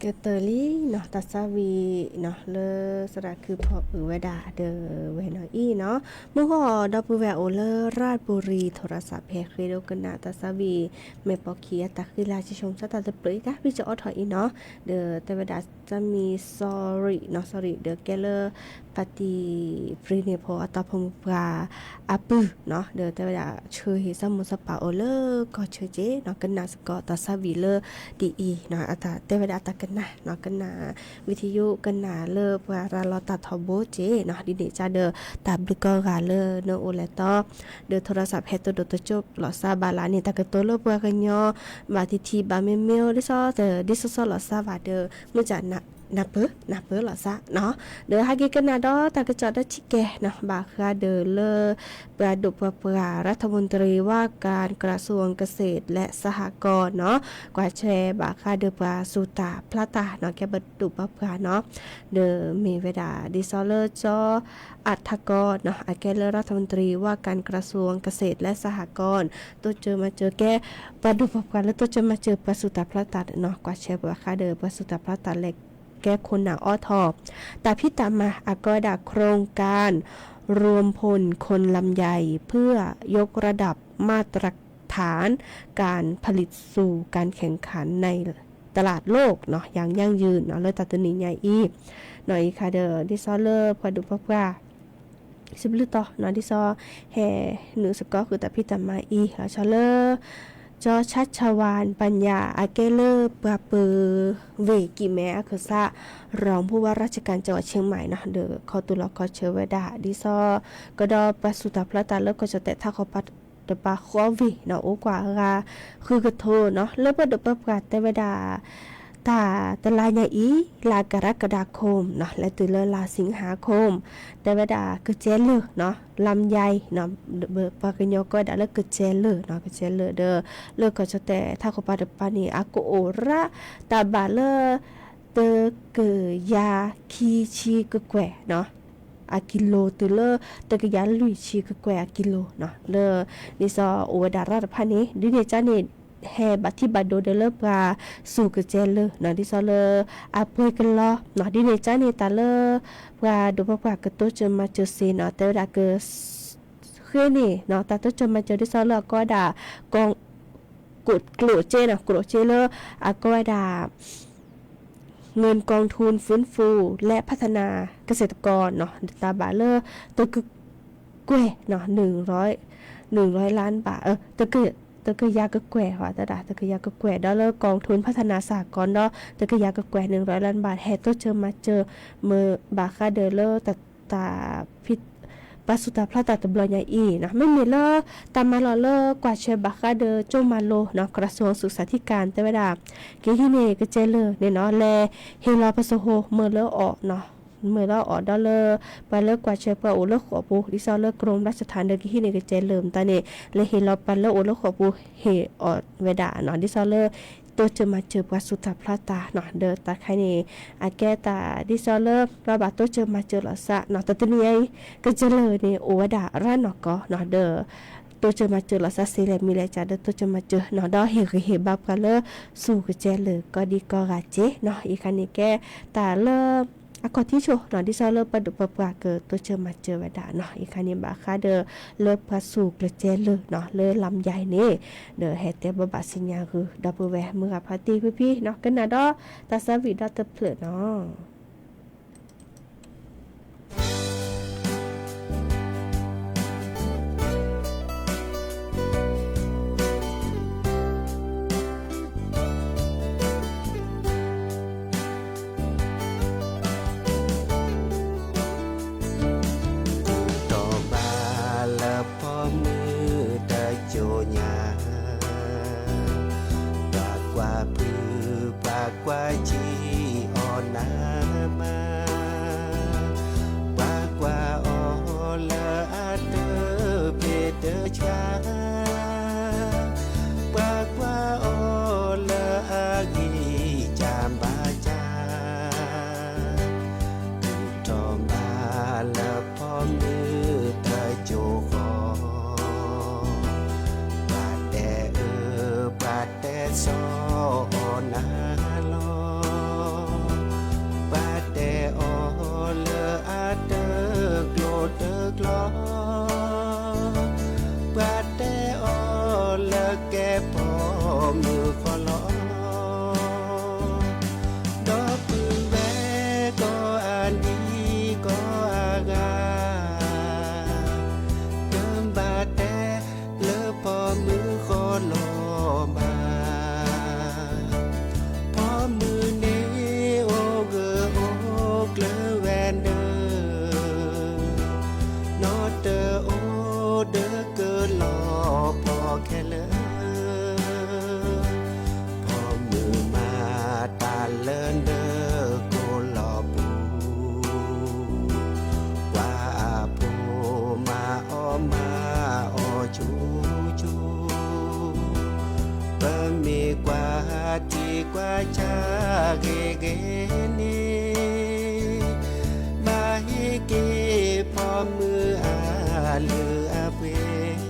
ကတၢၢ်လံနီၤ တၢ်သးဝံၣ်နီၤ လၢသရၣ်ခုဖီအုးဝဲဒၣ်ဒီးဝဲနီၤအံၤနီၤ, မုၢ်ဂီၤဒီပုၢ်ဝဲၢ်အိၣ်လၢရၣ်ဘူရံၤ ထိၣ်ရၣ်စးဖဲဃ့ဒိကနၣ်တၢ်သးဝံၣ် မဲာ်ပိာ်ခံအတၢ်ဃံလၤ ကၠံၡိၣ်စၢ်တၢ်သပျၢၤအံၤ တၢ်ဖံးစၢၤအိးထီၣ်အံၤနီၤ, ဒီးတဲဝဲဒၣ် သးမံ sorry နီၤ sorry ဒီးကဲလၢ ပၣ်တံၣ်ပြံန့ၣ်ဖိအတၢ်ဖိမုၣ်ပှၢ်အပုၢ်နီၤ, ဒီးတဲဝဲဒၣ်ဆှၢဟ့ၣ်စီၤမိၢ်စီၤပၢ်အိၣ်လၢကီၢ်ဆၢက့နီၤ, ကနၣ်စ့ၢ်ကီးတၢ်သးဝံၣ်လၢဒ်အံၤနီၤ, အတၢ်တဲဝဲဒၣ်အတၢ်ကနၣ်နီၤ, ကနၣ် ဝံထံယိ ကနၣ်လၢပှၤရၤလီၤတၢ်ထီဘိက့နီၤ, ဒ်န့ၣ်ကဒီးတၢ်ဘျုးကိးဂၤလၢနအိၣ်လဲၤတီ ဒီးထိၣ်ရၣ်စးဖဲ တဒိၣ်တကၠိၣ်လီၤစၢ်ဘၣ်လၢန့ၣ် တၢ်ကတိၤလၢပှၤကညီ ဘၣ်တံၢ်ထံၣ်ဘၣ်မ့ၢ်မ့ၢ် ဒ်သိး ဒ်သိးသိးလီၤစၢ်ဘၣ်ဒီး မုၢ်ကနၢ်ပၢၢ် နၢ်ပၢၢ်လီၤစၢ်နီၤ, ဒီးဟဲက့ၤကနၣ်ဒီးတၢ်ကစီၣ်ဒီးဆံးကဲနီၤ, ဘၣ်ဃးဒီးလၢ ပှၤဒိၣ်ပှၤပှၢ် รัฐมนตรีว่าการกระทรวงเกษตรและสหกรณ์နီၤ, ကွၢ်ဆၢဘၣ်ဃးဒီးပှၤစူၢ်တၢ်ဖျါတၢ်နီၤ, ကဲပှၤဒိၣ်ပှၤပှၢ်နီၤ, ဒီးမ့ၢ်ဝဲဒၣ် ဒ်သိးလၢ စီၤအးထးကီနီၤ, အကဲလၢ รัฐมนตรีว่าการกระทรวงเกษตรและสหกรณ์ တိစၢၤမၤစၢၤကဲ ပှၤဒိၣ်ပှၤပှၢ်လၢတိစၢၤမၤစၢၤပှၤစူၢ်တၢ်ဖျါတၢ်နီၤ, ကွၢ်ဆၢဘၣ်ဃးဒီးပှၤစူၢ်တၢ်ဖျါတၢ်လဲၤကဲခိၣ်နၢ်အိးထီၣ် တၢ်ဖံးတၢ်မၤအကိးဝဲဒၣ် โครงการรวมพลคนลำไยเพื่อยกระดับมาตรฐานการผลิตสู่การแข่งขันในตลาดโลกเนาะ อย่างยั่งยืนเนาะ လၢတၢ်တနံၤညါအံၤနီၤ, အံၤခါဒီး ဒ်သိးလၢပှၤဒိၣ်ပှၤပှၢ် စံးဘျုးတီၤနီၤ, ဒ်သိး ဟဲနုာ်စ့ၢ်ကီးဃုာ်တၢ်ဖံးတၢ်မၤအံၤ လီၤဆီလၢ စီၤဆါဆဝၢၣ် ပၣ်ညၣ် အကဲလၢပှၤပၢၤဝ့ၢ်ကံၣ်မဲအခၢၣ်စး รองผู้ว่าราชการจังหวัดเชียงใหม่နီၤ, ဒီးခီတူၢ်လီၤခီဆၢဝဲဒၣ် ဒ်သိး ကဒီးပှၤစူၢ်တၢ်ဖျါတၢ်လၢကီၢ်ကၠီၣ်တဲာ်ထးခီပၤတပၤဃီဝ့ၢ်နီၤ, အိၣ်ကွၢ်အဂၤဃုကထိနီၤ, လၢပှၤဒိၣ်ပှၤပှၢ်တဲဝဲဒၣ် တၢ်တလါညါအံၤ လါกรกฎาคมနီၤ လဲၤတုၤလၢလါสิงหาคม တဲဝဲဒၣ်ကစဲးလၢာ်နီၤ ลำไยနီၤ ပှၤကညီကိးဝဲဒၣ်လၢကစဲးလၢာ်နီၤ, ကစဲးလၢာ်ဒီး လၢကီၢ်ကၠီၣ်တဲာ်ထးခီပၤတပၤန့ၣ် အကအိၣ်ရၣ်တၢ်ဘၣ်လၢ တကယၤခံဆံကကွဲၢ်နီၤ အကံလိၤ တုၤလၢတကယၤလွံၢ်ဆံကကွဲၢ်အကံလိၤနီၤ, လၢ ဒ်သိးအိၣ်ဝဲဒၣ်ရၣ်တဖၣ်န့ၣ် ဒ်န့ၣ်ကန့ၣ် ဟဲဘၣ်ထံၣ်ဘၣ်ဒိဒီးလၢပှၤစူၢ်ကစဲးလၢာ်နီၤ, ဒ်သိးလၢအပှဲၤကလီနီၤ, ဒ်န့ၣ်ကန့ၣ် တၢ်လၢ ပှၤဒိၣ်ပှၤပှၢ်ကတိစၢၤမၤစၢၤစ့ၢ်နီၤ, တဲဝဲဒၣ်က ဃ့န့ၣ်နီၤ တၢ်တိစၢၤမၤစၢၤဒ်သိးလၢအကိးဝဲဒၣ် กอง ကျိၣ်စ့နီၤ ကျိၣ်စ့လၢအကိးဝဲဒၣ် เงินกองทุนฟื้นฟูและพัฒนาเกษตรกรနီၤ တၢ်ဘၣ်လၢ တကကွဲၢ်နီၤ หนึ่งร้อย หนึ่งร้อยล้านบาท တကယၤကကွဲၢ် တဒၣ် တကယၤကကွဲၢ် ဒီးလၢ กองทุนพัฒนาสหกรณ์ဒီး တကယၤကကွဲၢ် หนึ่งร้อยล้านบาท ဟဲတိစၢၤမၤစၢၤ မ့ၢ်ဘၣ်ဃးဒီးလၢ တၢ် ပှၤစူၢ်တၢ်ဖျါတၢ်တဘျီညါအံၤနီၤ, မ့မ့ၢ်လၢ တၢ်မၤလီၤလၢကွၢ်ဆၢဘၣ်ဃးဒီးကၠိမၤလိနီၤ กระทรวงศึกษาธิการ တဲဝဲဒၣ် ကဟံးန့ၢ်ကစဲးလၢာ်န့ၣ်နီၤ လဲၤဟ့ၣ်လီၤပစိဟိၤ မၢလၢအီၤနီၤ, မၢလၢအီၤဒီးလၢ ပှၤလၢကွၢ်ဆၢပှၤအိၣ်လၢဃိာ်ပူၤ ဒ်သိးလၢ กรมราชทัณฑ์ ဒီးကဟံးန့ၢ်ကစဲးလၢာ်မတၤန့ၣ် လဲၤဟ့ၣ်လီၤပှၤလၢအိၣ်လၢဃိာ်ပူၤ ဟ့ၣ်အီၤဝဲဒၣ်နီၤ ဒ်သိးလၢ တိစၢၤမၤစၢၤပှၤစူၢ်တၢ်ဖျါတၢ်နီၤ, ဒီးတၢ်ခါန့ၣ် အကဲတၢ်ဒ်သိးလၢ ပှၤဘၣ်တိစၢၤမၤစၢၤလီၤသးနီၤ, တၢ်တနံၤအံၤ ကစဲးလၢာ်န့ၣ် အိၣ်ဝဲဒၣ်ရၣ်နီၢ်ကီၢ်နီၤ, ဒီး တိစၢၤမၤစၢၤလီၤသးစ့လဲၣ်မံၤလဲၣ်ကဒီးတိစၢၤမၤစၢၤနီၤ, ဒီးဟ့ၣ်ဂံၢ်ဟ့ၣ်ဘါပှၤလၢ စူၢ်ကစဲးလၢာ်ကိးဒံကိးဂၤစ့နီၤ, အံၤခါန့ၣ်ကဲ တၢ်လၢ အခီၣ်ထံးဆိနီၤ, ဒ်သိးလၢပှၤဒိၣ်ပှၤပှၢ်ကတိစၢၤမၤစၢၤဝဲဒၣ်နီၤ, အံၤခါန့ၣ်ဘၣ်ဃးဒီး လၢပှၤစူၢ်ကစဲးလၢာ်နီၤ, လၢလါယါအံၤန့ၣ် ဒီးဟဲတဲဘၣ်ဘၣ်စံညါဂုာ် ဒီပုၢ်ဝဲၢ်မုၢ်ဂၤဖါတံၢ်ဖံဖံနီၤ, ကနၣ်ဒီးတၢ်သးဝံၣ်ဒီတဖျၢၣ်နီၤ. တီၢ်ဘၣ်လၢဖီမုၢ်တကၠိညါ, ပှၤကွၢ်ဖုပှၤကွၢ်ဆံးအီၣ်နးမး, ပှၤကွၢ်အီၤလၢအတဖ့တဆှါ, ပှၤကွၢ်အီၤလၢအဂံၢ်စၢ်ဘါစၢ် ထီၣ်ဘၣ်လၢဖီမုၢ်တကၠိဃီ, ပှၤတဲအၢပှၤတဲစီအီၣ်နၤလီၤ. ထံကွၢ်ဆၣ်ဂ့ၤဂ့ၤန့ၣ်, ဘၣ်ဟ့ၣ်က့ၤဖီမုၢ်အလုၢ်အပှ့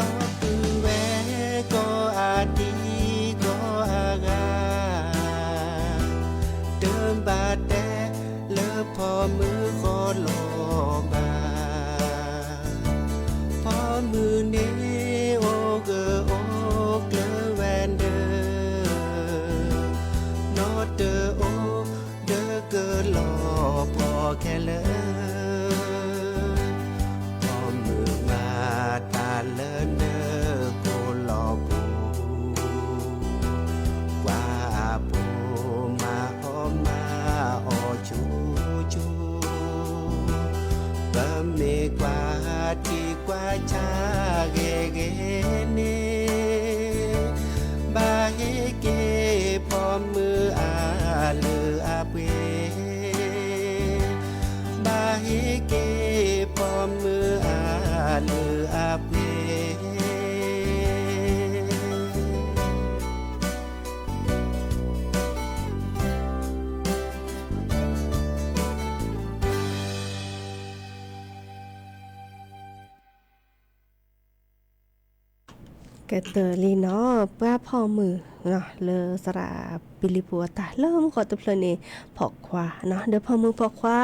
ၤ ဒီပုၢ်ဝဲၢ်ကိးအဒံကိးအဂၤ, တဘၣ်တဲလၢဖီမုၢ်ဃီလီၤဘၣ်. ဖီမုၢ်န့ၣ်အိၣ်ဂၢၢ်အိၣ်ကျၢၤဝဲဒၣ်, နီတအိၣ်ဒီးကလီၤပှီၢ်ခဲလၢာ်, ဖီမုၢ်မၤတၢ်လၢနကိလီၤပူၤ, ကွၢ်အဖိမၤအီၣ်မၤအီၣ်ဆူၣ်ဆူၣ်, ပမ့ၢ်ကွၢ်ထံကွၢ်ဆၣ်ဂ့ၤဂ့ၤန့ၣ်, ဘၣ်ဟ့ၣ်က့ၤဖီမုၢ်အလုၢ်အပှ့ၤ, ဘၣ်ဟ့ၣ်က့ၤဖီမုၢ်အလုၢ်အပှ့ၤ. ကတၢၢ်လံနီၤ ပှၤဖီမုၢ်နီၤ လၢသရၣ်ပံလံးပူၤအတၢ်လၢမူကီၢ်တဖျၢၣ်န့ၣ် ဖီၣ်ခွါနီၤ ဒီးဖီမုၢ်ဖီၣ်ခွါ,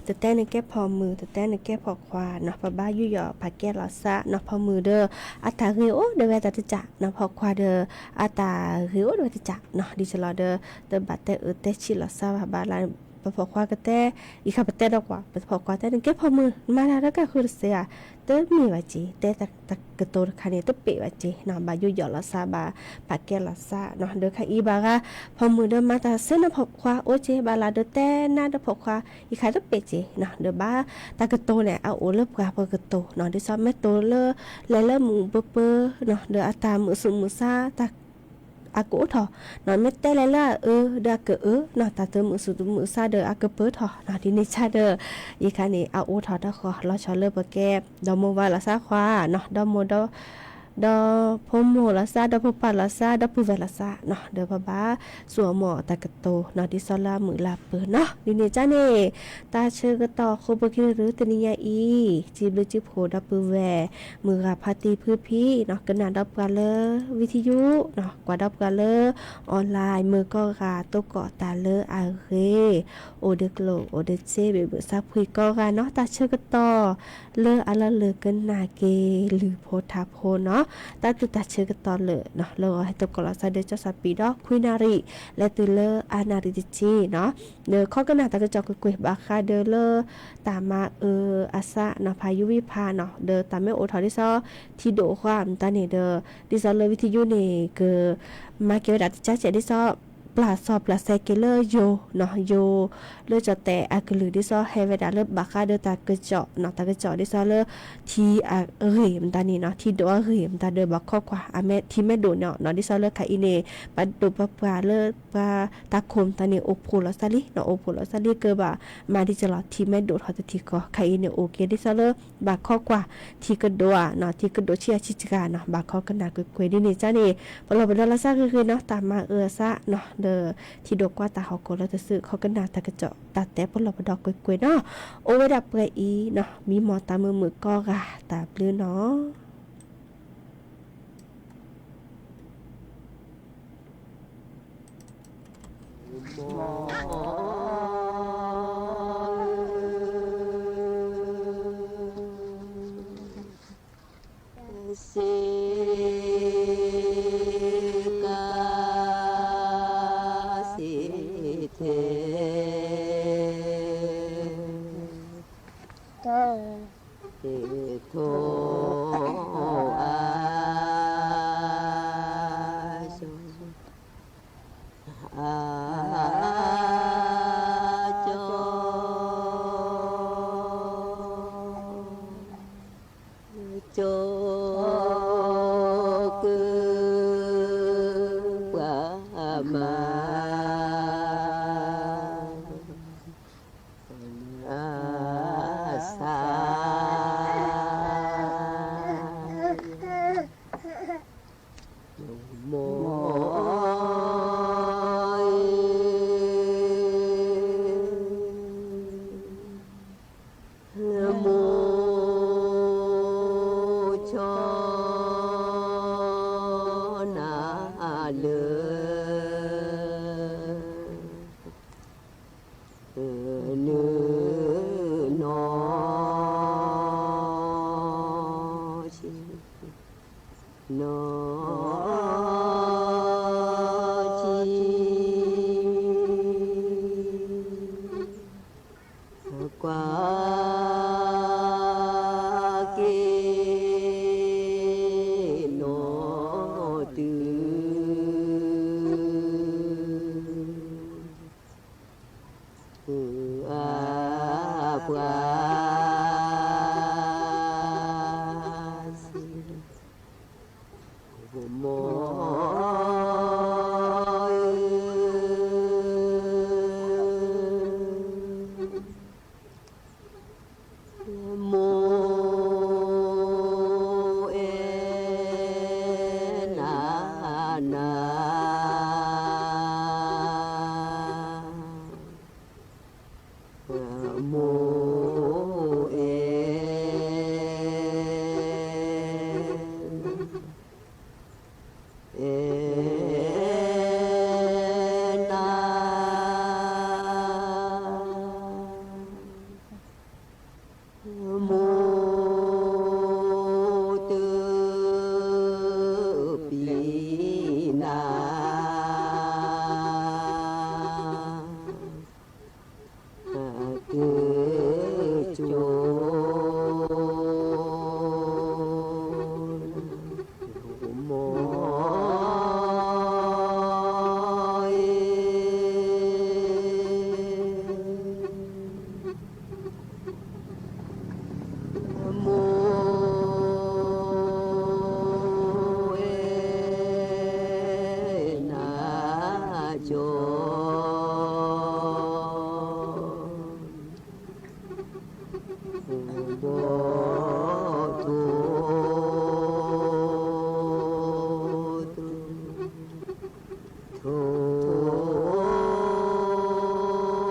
တတဲနကဲဖီမုၢ် တတဲနကဲဖီၣ်ခွါနီၤ ပဘၣ်ယူးယီၣ်ပာ်ကဲလီၤသးနီၤ ဖီမုၢ်ဒီး အတၢ်ဂ့ၤအိၣ်ဒီးဝဲတၢ်တစးနီၤ ဖီၣ်ခွါဒီး အတၢ်ဂ့ၤအိၣ်ဒီးဝဲတစးနီၤ ဒ်သိးလီၤဒီး တဘၣ်တဲအၢတဲဆံးလီၤသးဘၣ်ဘၣ်လၢ ပဖီၣ်ခွါကတဲ ယံာ်ခါပတဲဒီးကွၢ် ပဖီၣ်ခွါတဲနကဲဖီမုၢ် မၤတၢ်လၢကၢ်ဃုတစဲးဧါ, တမ့ၢ်ဘၣ်က့ၤ တဲတၢ်ကတိၤတခါန့ၣ် တပ့ၢ်ဘၣ်က့ၤနီၤ ဘၣ်ယူးယီၣ်လီၤသး ဘၣ်ပာ်ကဲလီၤသးနီၤ ဒီးခါအံၤဘၣ်ဂၤ ဖီမုၢ်ဒီးမၤတၢ်သ့နီၤ ဖီၣ်ခွါအိၣ်က့ၤ ဘၣ်လၢဒီးတဲနၤဒီးဖီၣ်ခွါ ယံာ်ခါတပ့ၢ်က့ၤနီၤ ဒီးဘၣ်တၢ်ကတိၤန့ၣ် အအိၣ်လၢပှၤပကတိၤနီၤ ဒ်သိးမ့ၢ်တိၤလၢ လဲၤလၢမုၢ်ပၢပၢနီၤ ဒီးအတၢ်မုာ်သူၣ်မုာ်သး တၢ် အကအိၣ်ထီၣ်နီၤ မ့ၢ်တဲလဲၤလၢအအၢ ဒီးအကအၢနီၤ တၢ်တမုာ်သူၣ်တမုာ်သးဒီးအကပၢၢ်ထီၣ်နီၤ ဒ်န့ၣ်ဆၣ်ဒီး ယံာ်ခါန့ၣ် အအိၣ်ထီၣ်တၢ်ဃီ လီၤဆီလၢပကဲ ဒီမိၢ်ဝၤလီၤသးခွါနီၤ ဒီမိၢ် ဒီဖိမိၢ်လီၤသး ဒီဖိပၢ်လီၤသး ဒီပုၢ်ဝဲၢ်လီၤသးနီၤ ဒီးပဘၣ်သူၣ်အီၤမီၢ်တၢ်ကတိၤနီၤ ဒ်သိးလၢအမုာ်လၢအပၢၤနီၤ ဒ်န့ၣ်ဆၣ်န့ၣ် တၢ်ဆၢကတီၢ်ဃိပက့ၤရူတနံၤညါအံၤ စံးဘျုးစံးဖှိၣ်ဒီပုၢ်ဝဲၢ် မုၢ်ဂၤဖါတံၢ်ဖုဖံ ကနၣ်ဒီးပှၤလၢ ဝံထံယူ ကွၢ်ဒီးပှၤလၢ online မုၢ်ကီၢ်ဂၤ တိကီၢ်တၢ်လၢအဂ့ၤ အိၣ်ဒီးကျိၣ်အိၣ်ဒီးစ့ ဘ့ၣ်ဘုၣ်သးဖှံကိးဂၤနီၤ တၢ်ဆၢကတီၢ် လၢအလီၢ်လၢကနၣ်က့ၤလုၢ်ဖိထါဖိနီၤ တၢ်သူတၢ်ဆၢကတီၢ်လၢာ်နီၤ လၢဂီၤဟဲသကိးလီၤသးဒီး ကၠီၣ်စၢ်ပံၤဒီး ခွံနၣ်ရံၣ် လဲၤတုၤလၢအနၣ်ရံၣ်တဆံနီၤ ဒီးခီကနၣ်တၢ်ကစီၣ်ကွ့ၢ်ကွ့ၢ်ဘၣ်ဃးဒီးလၢ တၢ်မၤအၢအသးနီၤ ဖးယူဝံဖးနီၤ ဒီးတၢ်မ့ၢ်အိၣ်ထီၣ်ဒ်သိး ထံဒိၣ်ဃါမတၤန့ၣ်ဒီး ဒ်သိးလၢဝံထံယူန့ၣ် ကမၤက့ၤဝဲဒၣ်တကၢ်ကဲး ဒ်သိး ပျၢ်စီၣ်ပျၢ်စဲးက့ၤလၢယိၤနီၤ ယိၤ လၢကၠီၣ်တဲၣ်အကလုၢ် ဒ်သိးဟဲဝဲဒၣ်လၢဘၣ်ဃးဒီးတၢ်ကစီၣ်နီၤ တၢ်ကစီၣ်ဒ်သိးလၢ ထံအဂ့ၢ်မတၤန့ၣ်နီၤ ထံဒိၣ်အဂ့ၢ်မတၤဒီး ဘၣ်ခီကွၢ် အမ့ၢ်ထံမ့ၢ်ဒိၣ်န့ၣ်နီၤ ဒ်သိးလၢခါအံၤန့ၣ် ပှၤဒိၣ်ပှၤပှၢ်လၢပှၤတၢ်ခိၣ်မတၤန့ၣ် အိၣ်ဖှိၣ်လီၤသးလံနီၤ အိၣ်ဖှိၣ်လီၤသးလံ ကဘၣ်မၤဒ်ကလီၤ ထံမ့ၢ်ဒိၣ်ထီၣ်တထံၣ်ဃီ ခါအံၤန့ၣ် အိၣ်က့ၤဒ်သိးလၢ ဘၣ်ခီကွၢ် ထံကဒိၣ်ဧါနီၤ ထံကဒိၣ်ဆံးအဆံးတဂၤနီၤ ဘၣ်ခီကနၣ်ကွ့ၢ်ကွ့ၢ် ဒ်န့ၣ်ကၠၢန့ၣ် ပလီၢ်ပဒီလီၤသးဂ့ၤဂ့ၤနီၤ တၢ်မၤအၢအသးနီၤ ဒီးထံဒိၣ်ကွၢ်တၢ်ဟီၣ်ခိၣ်လၢတစု ခီကနၣ်တၢ်ကစီၣ်တၢ်တဲပလီၢ်ပဒီကွ့ၢ်ကွ့ၢ်နီၤ အိၣ်ဝဲဒၣ်ပှဲၤအံၤနီၤ မံမီၢ်တၢ်မုာ်မုာ်ကိးဂၤ တၢ်ဘျုးနီၤ စ့ကၤစ့ထဲ တထိအါ အါ အစၢ မိၢ် မိၢ် ဆီနၤလၢ နနီၢ်ဆံ နီၢ်ဆံ ကွၢ်က့ၤနီၢ်တုၤ အပှၤ မိၢ် မိၢ်အဲၣ်နၤနၤ မိၢ်အဲၣ် အဲၣ်နၤ မိၢ်တပျံၤနၤ ကၠိ မိၢ် မိၢ်အဲၣ်နၤ ကၠိ ဘီၣ်ထိ ထိ တြူ မ့ၢ်လၢ ထူပူၤ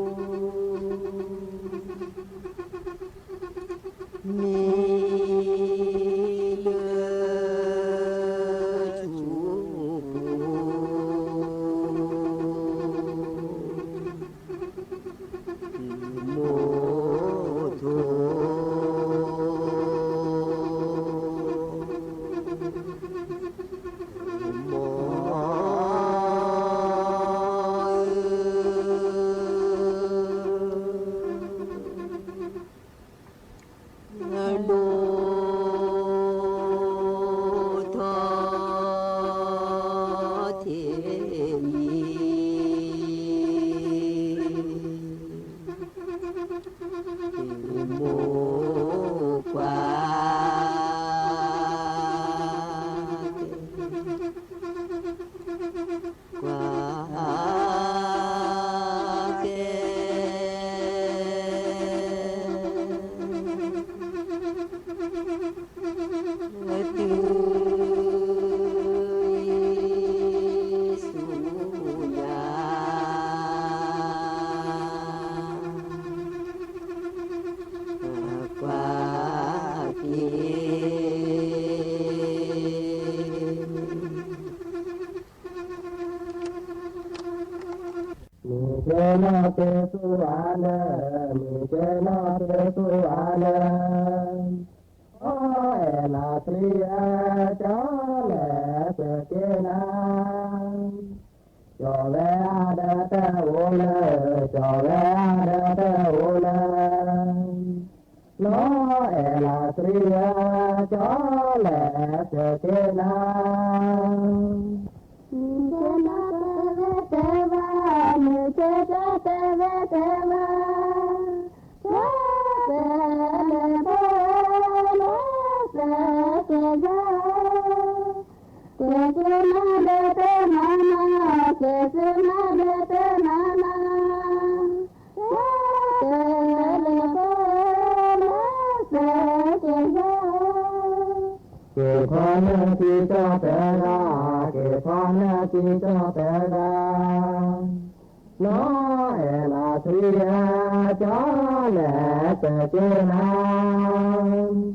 မိၢ်ထိ မိၢ် ဒိၣ်ထီၣ် ထံၣ်အံၤ မိၢ်ကွၢ် ကွၢ် ကဲ တုၤ ဆူညါ ကွၢ် က့ၤ မုၢ်ကဲနီၢ်ကဲသူအါလၢ မုၢ်ကဲနီၢ်ကဲသူအါလၢ အိၣ်အဲၣ်လီၤသရံးဧၢ ကၠီလဲၤစၢၤက့ၤနၤ ကၠီဝဲအါဒီးတအိၣ်လၢ ကၠီဝဲအါဒီးတအိၣ်လၢ လီၤအဲၣ်လီၤသရံးဧၢ ကၠီလဲၤစၢၤက့ၤနၤ မုၢ်ကဲနီၢ်တဲဝဲတဲဝါ မုၢ်ကဲနီၢ်တဲဝဲတဲဝါ ကၠီတဲလဲၤဘၣ် လဲၤစၢၤက့ၤယၤ တဲက့ၤနၤ တနီၤနီၤ က့ၤသုမၤဒၢတနီၤနီၤ, က့ၤဖီလၢကံကၠီတဂၤ, က့ၤဖီလၢကံကၠီတဂၤ, နီၢ်အဲၣ်လးသရံဧၢ, ကၠီလဲၤစဲးက့ၤနၤ,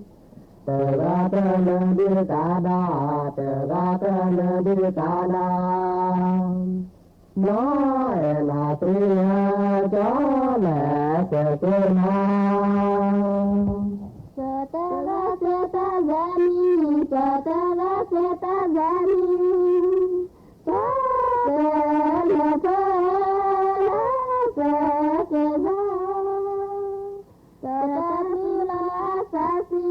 တဂၤတလၢာ်ဒုးတၢ်ဒီး, တဂၤတလၢာ်ဒုးတၢ်ဒီး, နီၢ်အဲၣ်လးသရံဧၢ, ကၠီလဲၤစဲးက့ၤနၤ, ကၠီတဂၤစဲးတၢ်ယၤနံၤ, ကၠီတဂၤစဲးတၢ်ယၤနံၤ, ကၠီတလဲၤဖဲ လၢစဲးက့ၤနၤ, ကၠီတပျံၤလီၤအသးသံ, ကၠီတပျံၤလီၤအသးသံ, ကၠီတလဲၤဖဲ လၢစဲးက့ၤနၤ, ကၠီတမ့ၢ်ဘှဲးသုခီန့ၣ်, ကၠီ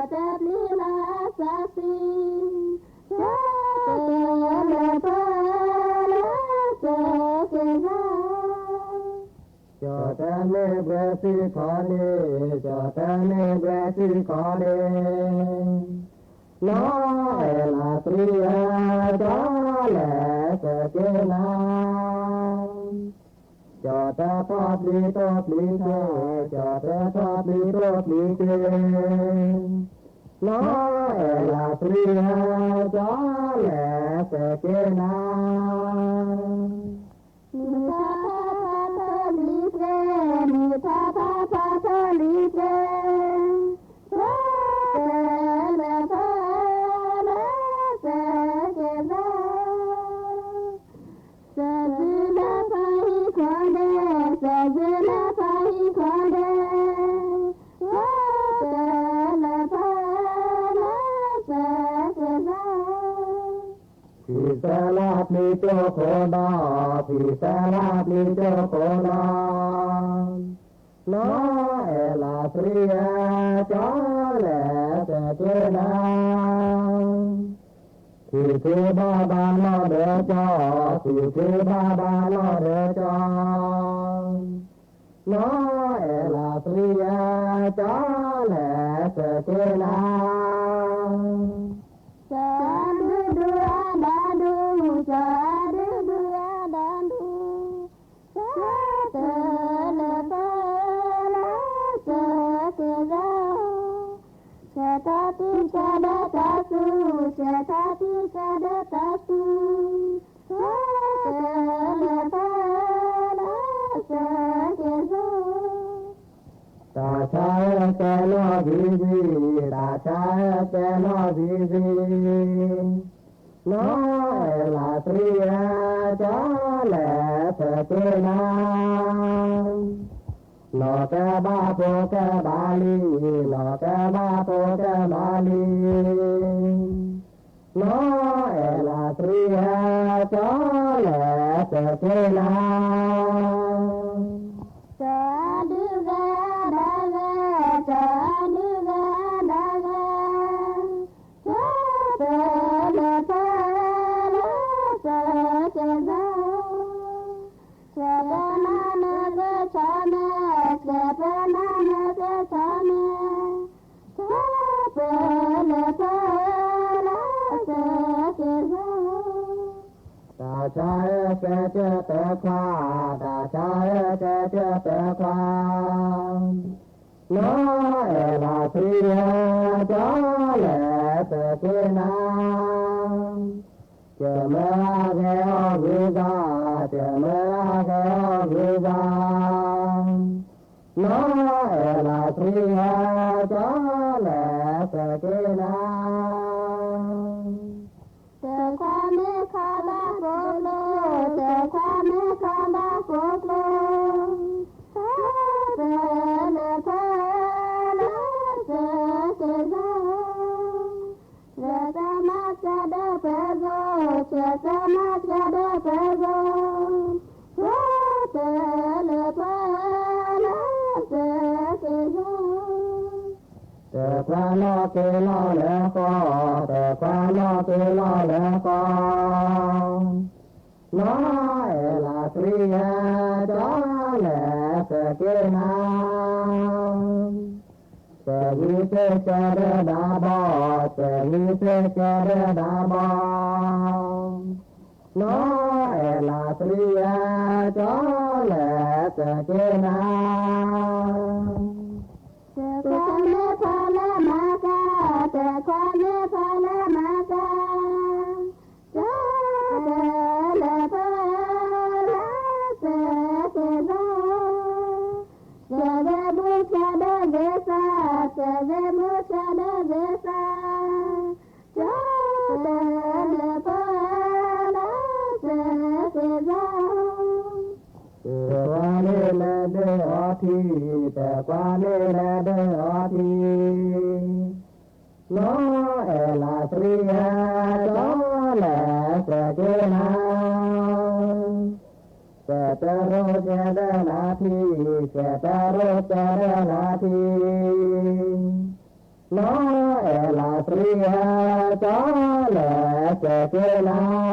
တမ့ၢ်ဘှဲးသုခီန့ၣ်, နီၢ်အဲၣ်လးသရံဧၢ, ကၠီလဲၤစဲးက့ၤနၤ, ကၠီတထီၣ်ပျံၤတိၢ်ပျံၤက့ၤ, ကၠီတထီၣ်ပျံၤတိၢ်ပျံၤက့ၤ, နီၢ်အဲၣ်လးသရံဧၢ, ကၠီလဲၤစဲးက့ၤနၤ, မုၢ်ထါထါထါထီၣ်လံၤကျဲ, မုၢ်ထါထါထါထီၣ်လံၤကျဲ, ကၠီတလဲၤဖဲ လၢစဲးက့ၤနၤ, စဲးသုလၢဖီဟံၣ်ခီဒဲး, စဲးသုလၢဖီဟံၣ်ခီဒဲး, ကၠီတလဲၤဖဲ လၢစဲးက့ၤနၤ, ဖံးစဲလၢပျံၤကၠိခိၣ်ဒီး, ဖံးစဲလၢပျံၤကၠိခိၣ်ဒီး, နီၢ်အဲၣ်လးသရံဧၢ, ကၠီလဲၤစဲးက့ၤနၤ, ထံၣ်ထံဘၣ်ဘၣ်နီၢ်ဒၢကၠီ, ထံၣ်ထံဘၣ်ဘၣ်နီၢ်ဒၢကၠီ, နီၢ်အဲၣ်လးသရံဧၢ, ကၠီလဲၤစဲးက့ၤနၤ, ကၠီဒူဒူအဒၣ်ဒူ, ကၠီဒူဒူအဒၣ်ဒူ, ကၠီတလဲၤဖဲ လၢစဲးက့ၤနၤ, ဆဲးထီၣ်တံၢ်ဆဲးဒၢတၢ်သူ, ဆဲးထီၣ်တံၢ်ဆဲးဒၢတၢ်သူ, ကၠီတလဲၤဖဲ လၢစဲးက့ၤနၤ, တၢ်ဆါဧၢကဲနီၢ်ဂံၢ်ဂံၢ်, တၢ်ဆါဧၢကဲနီၢ်ဂံၢ်ဂံၢ်, နီၢ်အဲၣ်လးသရံဧၢ, ကၠီလဲၤစဲးက့ၤနၤ, နီၢ်ကဘၣ်ဖိကဘၣ်လံၤ, နီၢ်ကဘၣ်ဖိကဘၣ်လံၤ, နီၢ်အဲၣ်လးသရံဧၢ, ကၠီလဲၤစဲးက့ၤနၤ, ကၠီဒုဂၤဒၣ်ဂၤ, ကၠီဒုဂၤဒၣ်ဂၤ, ကၠီတလဲၤဖဲ လၢစဲးက့ၤနၤ, ဆဲးပနၢ်နကဆီမဲ, ဆဲးပနၢ်နကဆီမဲ, ကၠီတလဲၤဖဲ လၢစဲးက့ၤနၤ, တၢ်ဆါဧၢကဲကၢၢ်တခွါ, တၢ်ဆါဧၢကဲကၢၢ်တခွါ, နီၢ်အဲၣ်လးသရံဧၢ, ကၠီလဲၤစဲးက့ၤနၤ, ကမၢအဂဲၤအီၣ်ဂုၤဂၤ, ကမၢအဂဲၤအီၣ်ဂုၤဂၤ, နီၢ်အဲၣ်လးသရံဧၢ, ကၠီလဲၤစဲးက့ၤနၤ, တခွါမ့ၢ်ခီဘၣ်ကိကျိ, တခွါမ့ၢ်ခီဘၣ်ကိကျိ, ကၠီတလဲၤဖဲ လၢစဲးက့ၤနၤ, ဆဲးတမၤဆဲးဒၢပှဲၤဂီၤ, ဆဲးတမၤဆဲးဒၢပှဲၤဂီၤ, ကၠီတလဲၤဖဲ လၢစဲးက့ၤနၤ, တခွါနီၢ်က့ၤလီၤလၢဃီ, တခွါနီၢ်က့ၤလီၤလၢဃီ, နီၢ်အဲၣ်လးသရံဧၢ, ကၠီလဲၤစဲးက့ၤနၤ, တ ဂံၢ်စ့ၢ်ကီးဒီးဒၣ်ဘီ, စဲးဂံၢ်စ့ၢ်ကီးဒီးဒၣ်ဘီ, နီၢ်အဲၣ်လးသရံယါ ကၠီလဲၤစဲးက့ၤနၤ, တခွါန့ၢ်ဖီလဲၤမၤကၤ, တခွါန့ၢ်ဖီလဲၤမၤကၤ, ကၠီတဲလဲၤဖီလဲၤစဲးက့ၤနၤ, စဲးဂ့ၤဘူၣ်စဲးဒီးဂ့ၤစး, စဲးဂ့ၤဘူၣ်စဲးဒီးဂ့ၤစး, ကၠီတဲလဲၤဖီလဲၤစဲးက့ၤနၤ, တခွါန့ၢ်လဲၤဒၢအီထံ, တခွါန့ၢ်လဲၤဒၢအီထံ, နီၢ်အဲၣ်လးသရံယါ ကၠီလဲၤစဲးက့ၤနၤ, စဲးတရိစဲးဒီးနၤထံ, စဲးတရိစဲးဒီးနၤထံ, နီၢ်အဲၣ်လးသရံယါ ကၠီလဲၤစဲးက့ၤနၤ,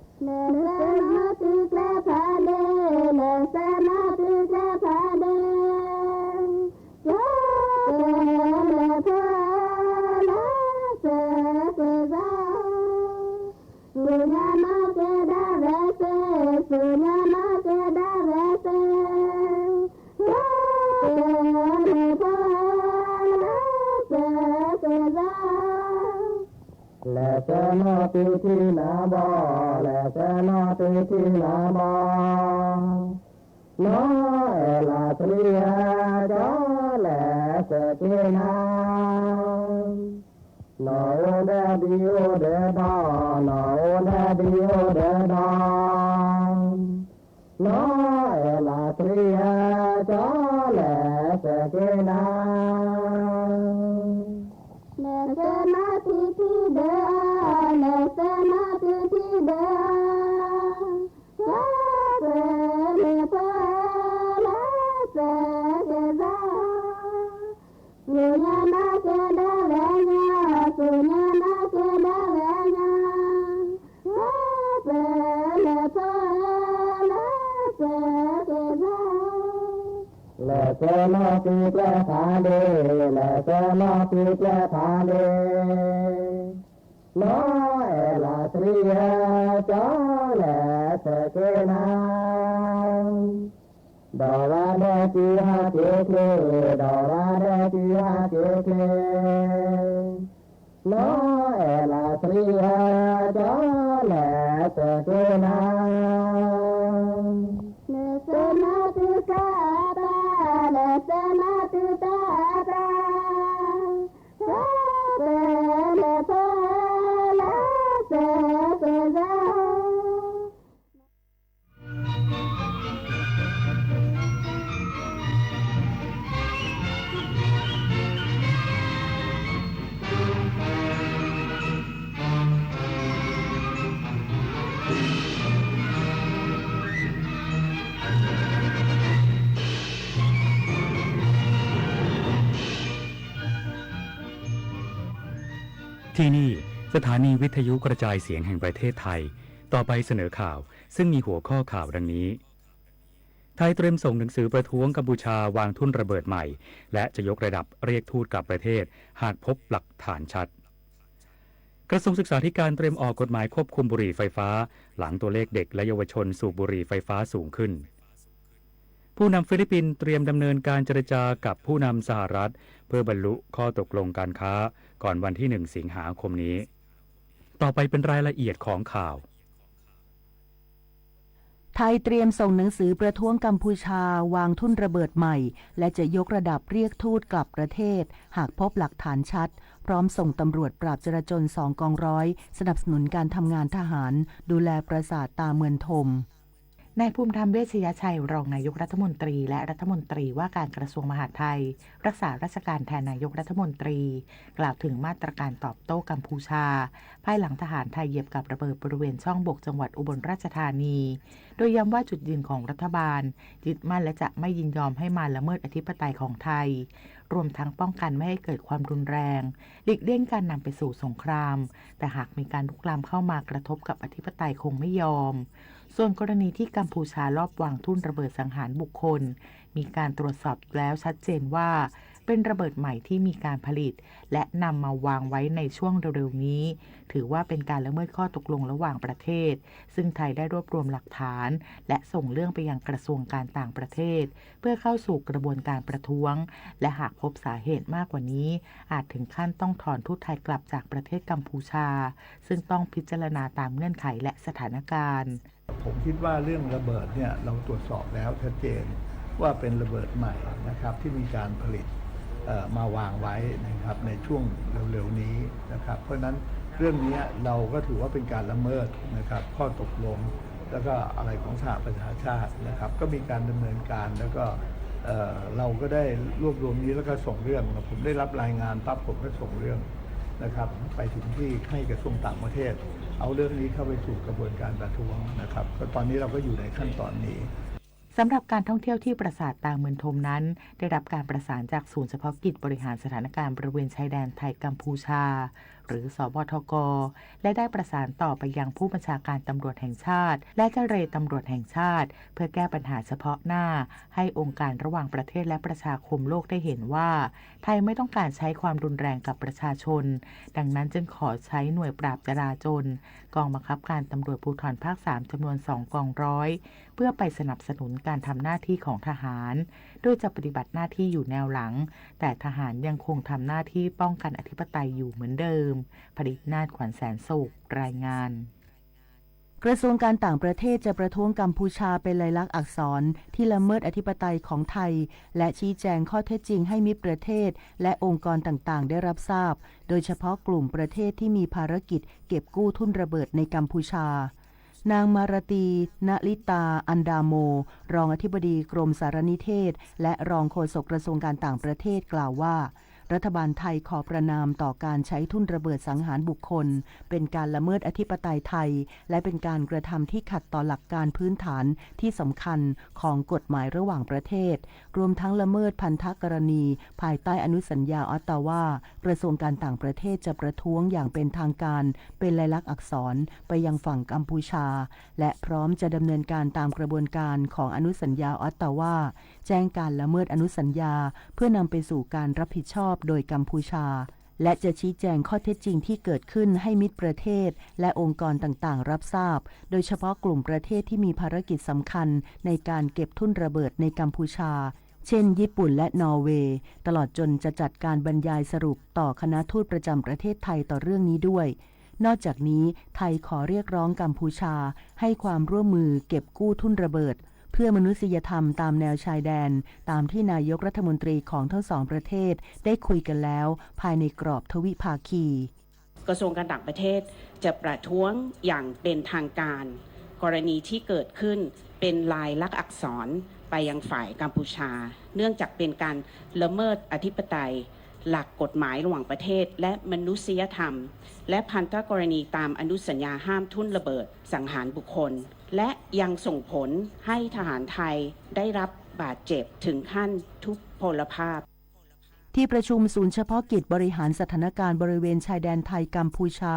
လဲၤဆဲးနီၢ်သုကျဲဖးဒ့, လဲၤဆဲးနီၢ်သုကျဲဖးဒ့, ကၠီတဲလဲၤဖီလဲၤစဲးက့ၤနၤ, ဆူညါနီၢ်ကဲဒၣ်ဝဲစ့, ဆူညါနီၢ်ကဲဒၣ်ဝဲစ့, ကၠီတဲလဲၤဖီလဲၤစဲးက့ၤနၤ, လဲၤဆဲးနီၢ်သုထံနၤဘီ, လဲၤဆဲးနီၢ်သုထံနၤဘီ, နီၢ်အဲၣ်လးသရံယါ ကၠီလဲၤစဲးက့ၤနၤ, နီၢ်အိၣ်ဒီးဒံအိၣ်ဒီးဒီ, နီၢ်အိၣ်ဒီးဒံအိၣ်ဒီးဒီ, နီၢ်အဲၣ်လးသရံယါ ကၠီလဲၤစဲးက့ၤနၤ, လဲၤဆဲးနီၢ်သုထံဒီးအီၤ, လဲၤဆဲးနီၢ်သုထံဒီးအီၤ, ကၠီတဲလဲၤဖီလဲၤစဲးက့ၤနၤ, ဆူညါနီၢ်ကဲဒၣ်ဝဲညါ, ဆူညါနီၢ်ကဲဒၣ်ဝဲညါ, ကၠီတဲလဲၤဖီလဲၤစဲးက့ၤနၤ, လဲၤဆဲးနီၢ်သုကျဲဖးဒ့, လဲၤဆဲးနီၢ်သုကျဲဖးဒ့, နီၢ်အဲၣ်လးသရံယါ ကၠီလဲၤစဲးက့ၤနၤ, ဒီးဝါဒီးကံဟးက့ၤချ့, ဒီးဝါဒီးကံဟးက့ၤချ့, နီၢ်အဲၣ်လးသရံယါ ကၠီလဲၤစဲးက့ၤနၤ, လဲၤဆဲးနီၢ်သုတၢ်အပၢ်, လဲၤဆဲးနီၢ်သုတၢ်အပၢ်, ကၠီတဲလဲၤဖီလဲၤစဲးက့ၤနၤ. ที่นี่ สถานีวิทยุกระจายเสียงแห่งประเทศไทย ต่อไปเสนอข่าว ซึ่งมีหัวข้อข่าวดังนี้ ไทยเตรียมส่งหนังสือประท้วงกัมพูชาวางทุ่นระเบิดใหม่ และจะยกระดับเรียกทูตกลับประเทศ หากพบหลักฐานชัด กระทรวงศึกษาธิการเตรียมออกกฎหมายควบคุมบุหรี่ไฟฟ้า หลังตัวเลขเด็กและเยาวชนสูบบุหรี่ไฟฟ้าสูงขึ้น ผู้นำฟิลิปปินส์เตรียมดำเนินการเจรจากับผู้นำสหรัฐ เพื่อบรรลุข้อตกลงการค้า ก่อนวันที่หนึ่งสิงหาคมนี้ ต่อไปเป็นรายละเอียดของข่าว ไทยเตรียมส่งหนังสือประท้วงกัมพูชา วางทุ่นระเบิดใหม่ และจะยกระดับเรียกทูตกลับประเทศ หากพบหลักฐานชัด พร้อมส่งตำรวจปราบจลาจลสองกองร้อย สนับสนุนการทำงานทหาร ดูแลปราสาทตาเมือนทม นายภูมิธรรม เวชยชัย รองนายกรัฐมนตรี และรัฐมนตรีว่าการกระทรวงมหาดไทย รักษาราชการแทนนายกรัฐมนตรี กล่าวถึงมาตรการตอบโต้กัมพูชา ภายหลังทหารไทยเหยียบกับระเบิดบริเวณช่องบกจังหวัดอุบลราชธานี โดยย้ำว่าจุดยืนของรัฐบาล ยึดมั่นและจะไม่ยินยอมให้มาละเมิดอธิปไตยของไทย รวมทั้งป้องกันไม่ให้เกิดความรุนแรง หลีกเลี่ยงการนำไปสู่สงคราม แต่หากมีการรุกรานเข้ามากระทบกับอธิปไตยคงไม่ยอม ส่วนกรณีที่กัมพูชาลอบวางทุ่นระเบิดสังหารบุคคล มีการตรวจสอบแล้วชัดเจนว่า เป็นระเบิดใหม่ที่มีการผลิต และนำมาวางไว้ในช่วงเร็วๆนี้ ถือว่าเป็นการละเมิดข้อตกลงระหว่างประเทศ ซึ่งไทยได้รวบรวมหลักฐาน และส่งเรื่องไปยังกระทรวงการต่างประเทศ เพื่อเข้าสู่กระบวนการประท้วง และหากพบสาเหตุมากกว่านี้ อาจถึงขั้นต้องถอนทูตไทยกลับจากประเทศกัมพูชา ซึ่งต้องพิจารณาตามเงื่อนไขและสถานการณ์ ผมคิดว่าเรื่องระเบิดเนี่ยเราตรวจสอบแล้วชัดเจนว่าเป็นระเบิดใหม่นะครับที่มีการผลิตเอ่อมาวางไว้นะครับในช่วงเร็วๆนี้นะครับเพราะฉะนั้นเรื่องนี้เราก็ถือว่าเป็นการละเมิดนะครับข้อตกลงแล้วก็อะไรของสหประชาชาตินะครับก็มีการดำเนินการแล้วก็เอ่อเราก็ได้รวบรวมนี้แล้วก็ส่งเรื่องผมได้รับรายงานปั๊บผมก็ส่งเรื่องนะครับไปถึงที่ให้กระทรวงต่างประเทศ เอาเรื่องนี้เข้าไปสู่กระบวนการประท้วงนะครับก็ตอนนี้เราก็อยู่ในขั้นตอนนี้ สำหรับการท่องเที่ยวที่ปราสาทตาเมืองทมนั้น ได้รับการประสานจากศูนย์เฉพาะกิจบริหารสถานการณ์บริเวณชายแดนไทยกัมพูชา หรือ สบทก และได้ประสานต่อไปยังผู้บัญชาการตำรวจแห่งชาติ และเจรตำรวจแห่งชาติ เพื่อแก้ปัญหาเฉพาะหน้า ให้องค์การระหว่างประเทศและประชาคมโลกได้เห็นว่า ไทยไม่ต้องการใช้ความรุนแรงกับประชาชน ดังนั้นจึงขอใช้หน่วยปราบจลาจล กองบังคับการตำรวจภูธรภาคสามจำนวนสองกองร้อย เพื่อไปสนับสนุนการทำหน้าที่ของทหาร โดยจะปฏิบัติหน้าที่อยู่แนวหลัง แต่ทหารยังคงทำหน้าที่ป้องกันอธิปไตยอยู่เหมือนเดิม ผลิตนาถ ขวัญแสนสุข รายงาน กระทรวงการต่างประเทศจะประท้วงกัมพูชาเป็นลายลักษณ์อักษรที่ละเมิดอธิปไตยของไทย และชี้แจงข้อเท็จจริงให้มิตรประเทศ และองค์กรต่างๆ ได้รับทราบ โดยเฉพาะกลุ่มประเทศที่มีภารกิจเก็บกู้ทุ่นระเบิดในกัมพูชา นางมาราตี ณลิตา อันดาโม รองอธิบดีกรมสารนิเทศ และรองโฆษกกระทรวงการต่างประเทศกล่าวว่า รัฐบาลไทยขอประณามต่อการใช้ทุ่นระเบิดสังหารบุคคล เป็นการละเมิดอธิปไตยไทย และเป็นการกระทำที่ขัดต่อหลักการพื้นฐานที่สำคัญของกฎหมายระหว่างประเทศ รวมทั้งละเมิดพันธกรณีภายใต้อนุสัญญาออตตาวา กระทรวงการต่างประเทศจะประท้วงอย่างเป็นทางการ เป็นลายลักษณ์อักษรไปยังฝั่งกัมพูชา และพร้อมจะดำเนินการตามกระบวนการของอนุสัญญาออตตาวา แจ้งการละเมิดอนุสัญญา เพื่อนำไปสู่การรับผิดชอบโดยกัมพูชา และจะชี้แจงข้อเท็จจริงที่เกิดขึ้นให้มิตรประเทศ และองค์กรต่างๆ รับทราบ โดยเฉพาะกลุ่มประเทศที่มีภารกิจสำคัญในการเก็บทุ่นระเบิดในกัมพูชา เช่น ญี่ปุ่น และนอร์เวย์ ตลอดจนจะจัดการบรรยายสรุปต่อคณะทูตประจำประเทศไทยต่อเรื่องนี้ด้วย นอกจากนี้ไทยขอเรียกร้องกัมพูชาให้ความร่วมมือเก็บกู้ทุ่นระเบิด เพื่อมนุษยธรรมตามแนวชายแดน ตามที่นายกรัฐมนตรีของทั้งสองประเทศได้คุยกันแล้ว ภายในกรอบทวิภาคี กระทรวงการต่างประเทศจะประท้วงอย่างเป็นทางการ กรณีที่เกิดขึ้นเป็นลายลักษณ์อักษรไปยังฝ่ายกัมพูชา เนื่องจากเป็นการละเมิดอธิปไตย หลักกฎหมายระหว่างประเทศ และมนุษยธรรม และพันธกรณีตามอนุสัญญาห้ามทุ่นระเบิดสังหารบุคคล และยังส่งผลให้ทหารไทยได้รับบาดเจ็บถึงขั้นทุพพลภาพ ที่ประชุมศูนย์เฉพาะกิจบริหารสถานการณ์บริเวณชายแดนไทยกัมพูชา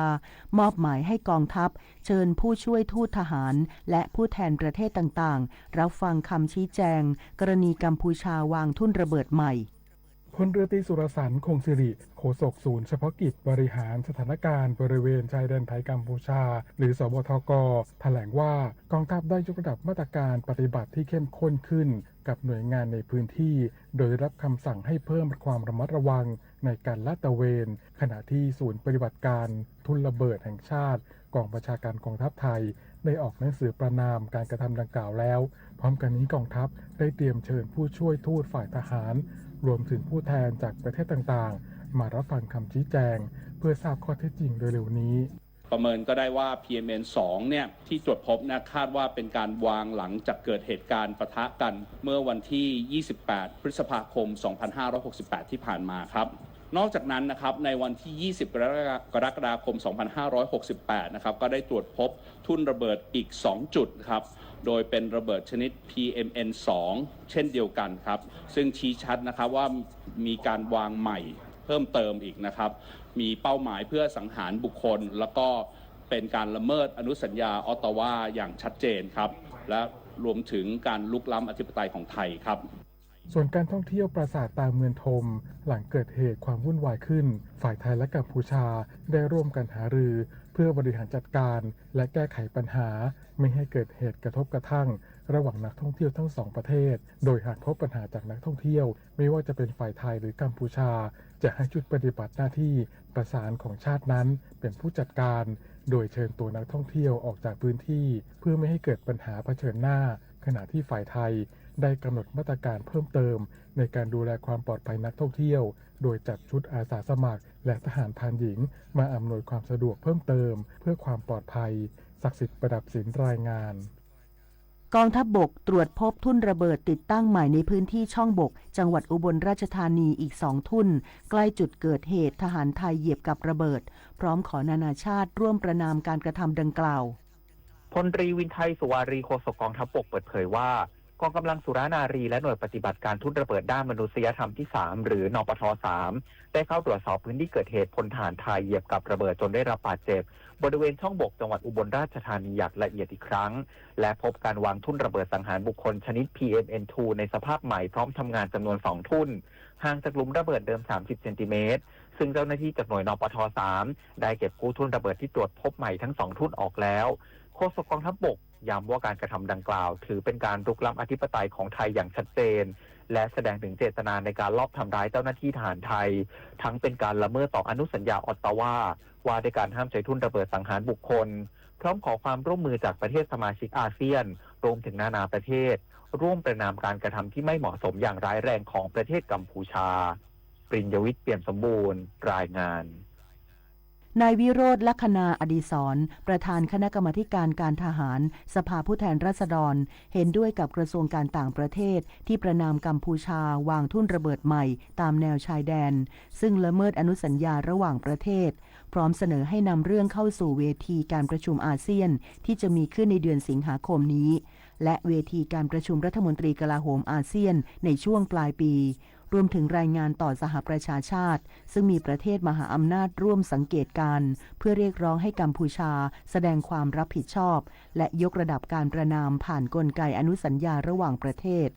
มอบหมายให้กองทัพ เชิญผู้ช่วยทูตทหาร และผู้แทนประเทศต่างๆ รับฟังคำชี้แจง กรณีกัมพูชาวางทุ่นระเบิดใหม่ พลเรือตรีสุรสันต์ คงสิริ โฆษกศูนย์เฉพาะกิจบริหารสถานการณ์บริเวณชายแดนไทยกัมพูชา หรือ สบทก แถลงว่ากองทัพได้ยกระดับมาตรการปฏิบัติที่เข้มข้นขึ้นกับหน่วยงานในพื้นที่ โดยได้รับคำสั่งให้เพิ่มความระมัดระวังในการลาดตระเวน ขณะที่ศูนย์ปฏิบัติการทุ่นระเบิดแห่งชาติ กองบัญชาการกองทัพไทย ได้ออกหนังสือประณามการกระทำดังกล่าวแล้ว พร้อมกันนี้กองทัพได้เตรียมเชิญผู้ช่วยทูตฝ่ายทหาร รวมถึงผู้แทนจากประเทศต่างๆ มารับฟังคำชี้แจง เพื่อทราบข้อเท็จจริงโดยเร็วนี้ ประเมินก็ได้ว่า พีเอ็มเอ็นสอง เนี่ยที่ตรวจพบนะคาดว่าเป็นการวางหลังจากเกิดเหตุการณ์ปะทะกัน เมื่อวันที่ ยี่สิบแปด พฤษภาคม สองพันห้าร้อยหกสิบแปด ที่ผ่านมาครับ นอกจากนั้นนะครับในวันที่ ยี่สิบ กรกฎาคม สองพันห้าร้อยหกสิบแปด นะครับก็ได้ตรวจพบทุ่นระเบิดอีก สอง จุดครับ โดยเป็นระเบิดชนิด พีเอ็มเอ็นสอง เช่นเดียวกันครับ ซึ่งชี้ชัดนะครับว่ามีการวางใหม่เพิ่มเติมอีกนะครับ มีเป้าหมายเพื่อสังหารบุคคล แล้วก็เป็นการละเมิดอนุสัญญาออตตาวาอย่างชัดเจนครับ และรวมถึงการลุกล้ำอธิปไตยของไทยครับ ส่วนการท่องเที่ยวปราสาทตาเมืองทม หลังเกิดเหตุความวุ่นวายขึ้น ฝ่ายไทยและกัมพูชาได้ร่วมกันหารือเพื่อบริหารจัดการและแก้ไขปัญหาไม่ให้เกิดเหตุกระทบกระทั่งระหว่างนักท่องเที่ยวทั้งสองประเทศ โดยหากพบปัญหาจากนักท่องเที่ยว ไม่ว่าจะเป็นฝ่ายไทยหรือกัมพูชา จะให้ชุดปฏิบัติหน้าที่ประสานของชาตินั้นเป็นผู้จัดการ โดยเชิญตัวนักท่องเที่ยวออกจากพื้นที่ เพื่อไม่ให้เกิดปัญหาเผชิญหน้า ขณะที่ฝ่ายไทยได้กำหนดมาตรการเพิ่มเติมในการดูแลความปลอดภัยนักท่องเที่ยว โดยจัดชุดอาสาสมัครและทหารพรานหญิงมาอำนวยความสะดวกเพิ่มเติมเพื่อความปลอดภัย ศักดิ์สิทธิ์ประดับศิลป์รายงาน กองทัพบกตรวจพบทุ่นระเบิดติดตั้งใหม่ในพื้นที่ช่องบก จังหวัดอุบลราชธานีอีกสองทุ่น ใกล้จุดเกิดเหตุทหารไทยเหยียบกับระเบิด พร้อมขอนานาชาติร่วมประณามการกระทำดังกล่าว พลตรี วินไทย สุวารี โฆษกกองทัพบกเปิดเผยว่า กองกำลังสุรนารีและหน่วยปฏิบัติการทุ่นระเบิดด้านมนุษยธรรมที่สาม หรือนปทสาม ได้เข้าตรวจสอบพื้นที่เกิดเหตุพลทหารไทยเหยียบกับระเบิดจนได้รับบาดเจ็บ บริเวณช่องบกจังหวัดอุบลราชธานีอย่างละเอียดอีกครั้ง และพบการวางทุ่นระเบิดสังหารบุคคลชนิด พีเอ็มเอ็นทู ในสภาพใหม่พร้อมทำงานจำนวนสองทุ่น ห่างจากหลุมระเบิดเดิมสามสิบเซนติเมตร ซึ่งเจ้าหน้าที่จากหน่วยนปทสาม ได้เก็บกู้ทุ่นระเบิดที่ตรวจพบใหม่ทั้งสองทุ่นออกแล้ว โฆษกกองทัพบกย้ำว่าการกระทำดังกล่าวถือเป็นการรุกล้ำอธิปไตยของไทยอย่างชัดเจน และแสดงถึงเจตนาในการลอบทำร้ายเจ้าหน้าที่ทหารไทย ทั้งเป็นการละเมิดต่ออนุสัญญาออตตาวา ว่าด้วยการห้ามใช้ทุ่นระเบิดสังหารบุคคล พร้อมขอความร่วมมือจากประเทศสมาชิกอาเซียน รวมถึงนานาประเทศ ร่วมประณามการกระทำที่ไม่เหมาะสมอย่างร้ายแรงของประเทศกัมพูชา ปริญญวิทย์ เปี่ยมสมบูรณ์ รายงาน นายวิโรจน์ ลัคนาอดิศร ประธานคณะกรรมาธิการการทหาร สภาผู้แทนราษฎร เห็นด้วยกับกระทรวงการต่างประเทศที่ประณามกัมพูชาวางทุ่นระเบิดใหม่ตามแนวชายแดน ซึ่งละเมิดอนุสัญญาระหว่างประเทศ พร้อมเสนอให้นำเรื่องเข้าสู่เวทีการประชุมอาเซียนที่จะมีขึ้นในเดือนสิงหาคมนี้ และเวทีการประชุมรัฐมนตรีกลาโหมอาเซียนในช่วงปลายปี รวมถึงรายงานต่อสหประชาชาติ ซึ่งมีประเทศมหาอำนาจร่วมสังเกตการณ์ เพื่อเรียกร้องให้กัมพูชาแสดงความรับผิดชอบ และยกระดับการประณามผ่านกลไกอนุสัญญาระหว่างประเทศ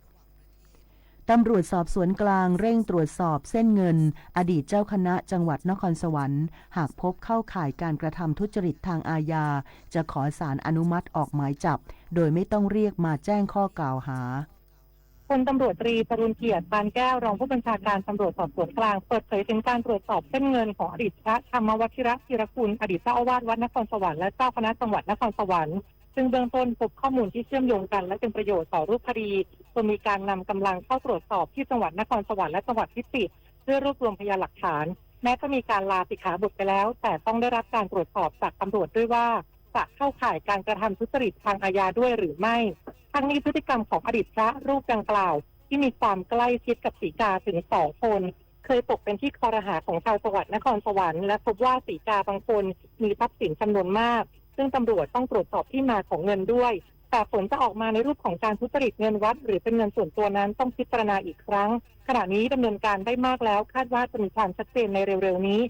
ตำรวจสอบสวนกลางเร่งตรวจสอบเส้นเงินอดีตเจ้าคณะจังหวัดนครสวรรค์ หากพบเข้าข่ายการกระทำทุจริตทางอาญา จะขอศาลอนุมัติออกหมายจับ โดยไม่ต้องเรียกมาแจ้งข้อกล่าวหา พลตำรวจตรี จรูญเกียรติ ปานแก้ว รองผู้บัญชาการตำรวจสอบสวนกลาง เปิดเผยถึงการตรวจสอบเส้นเงินของอดีตพระธรรมวชิระธีรคุณ อดีตเจ้าอาวาสวัดนครสวรรค์และเจ้าคณะจังหวัดนครสวรรค์ ซึ่งเบื้องต้นพบข้อมูลที่เชื่อมโยงกันและเป็นประโยชน์ต่อรูปคดี จนมีการนำกำลังเข้าตรวจสอบที่จังหวัดนครสวรรค์และจังหวัดพิจิตร เพื่อรวบรวมพยานหลักฐาน แม้จะมีการลาสิกขาบทไปแล้ว แต่ต้องได้รับการตรวจสอบจากตำรวจด้วยว่า จะเข้าข่ายการกระทำทุจริตทางอาญาด้วยหรือไม่ ทั้งนี้พฤติกรรมของอดีตพระรูปดังกล่าว ที่มีความใกล้ชิดกับศรีกาถึงสองคน เคยตกเป็นที่คอรหาของชาวจังหวัดนครสวรรค์ และพบว่าศรีกาบางคนมีทรัพย์สินจำนวนมาก ซึ่งตำรวจต้องตรวจสอบที่มาของเงินด้วย แต่ผลจะออกมาในรูปของการทุจริตเงินวัด หรือเป็นเงินส่วนตัวนั้นต้องพิจารณาอีกครั้ง ขณะนี้ดำเนินการได้มากแล้ว คาดว่าจะมีความชัดเจนในเร็วๆนี้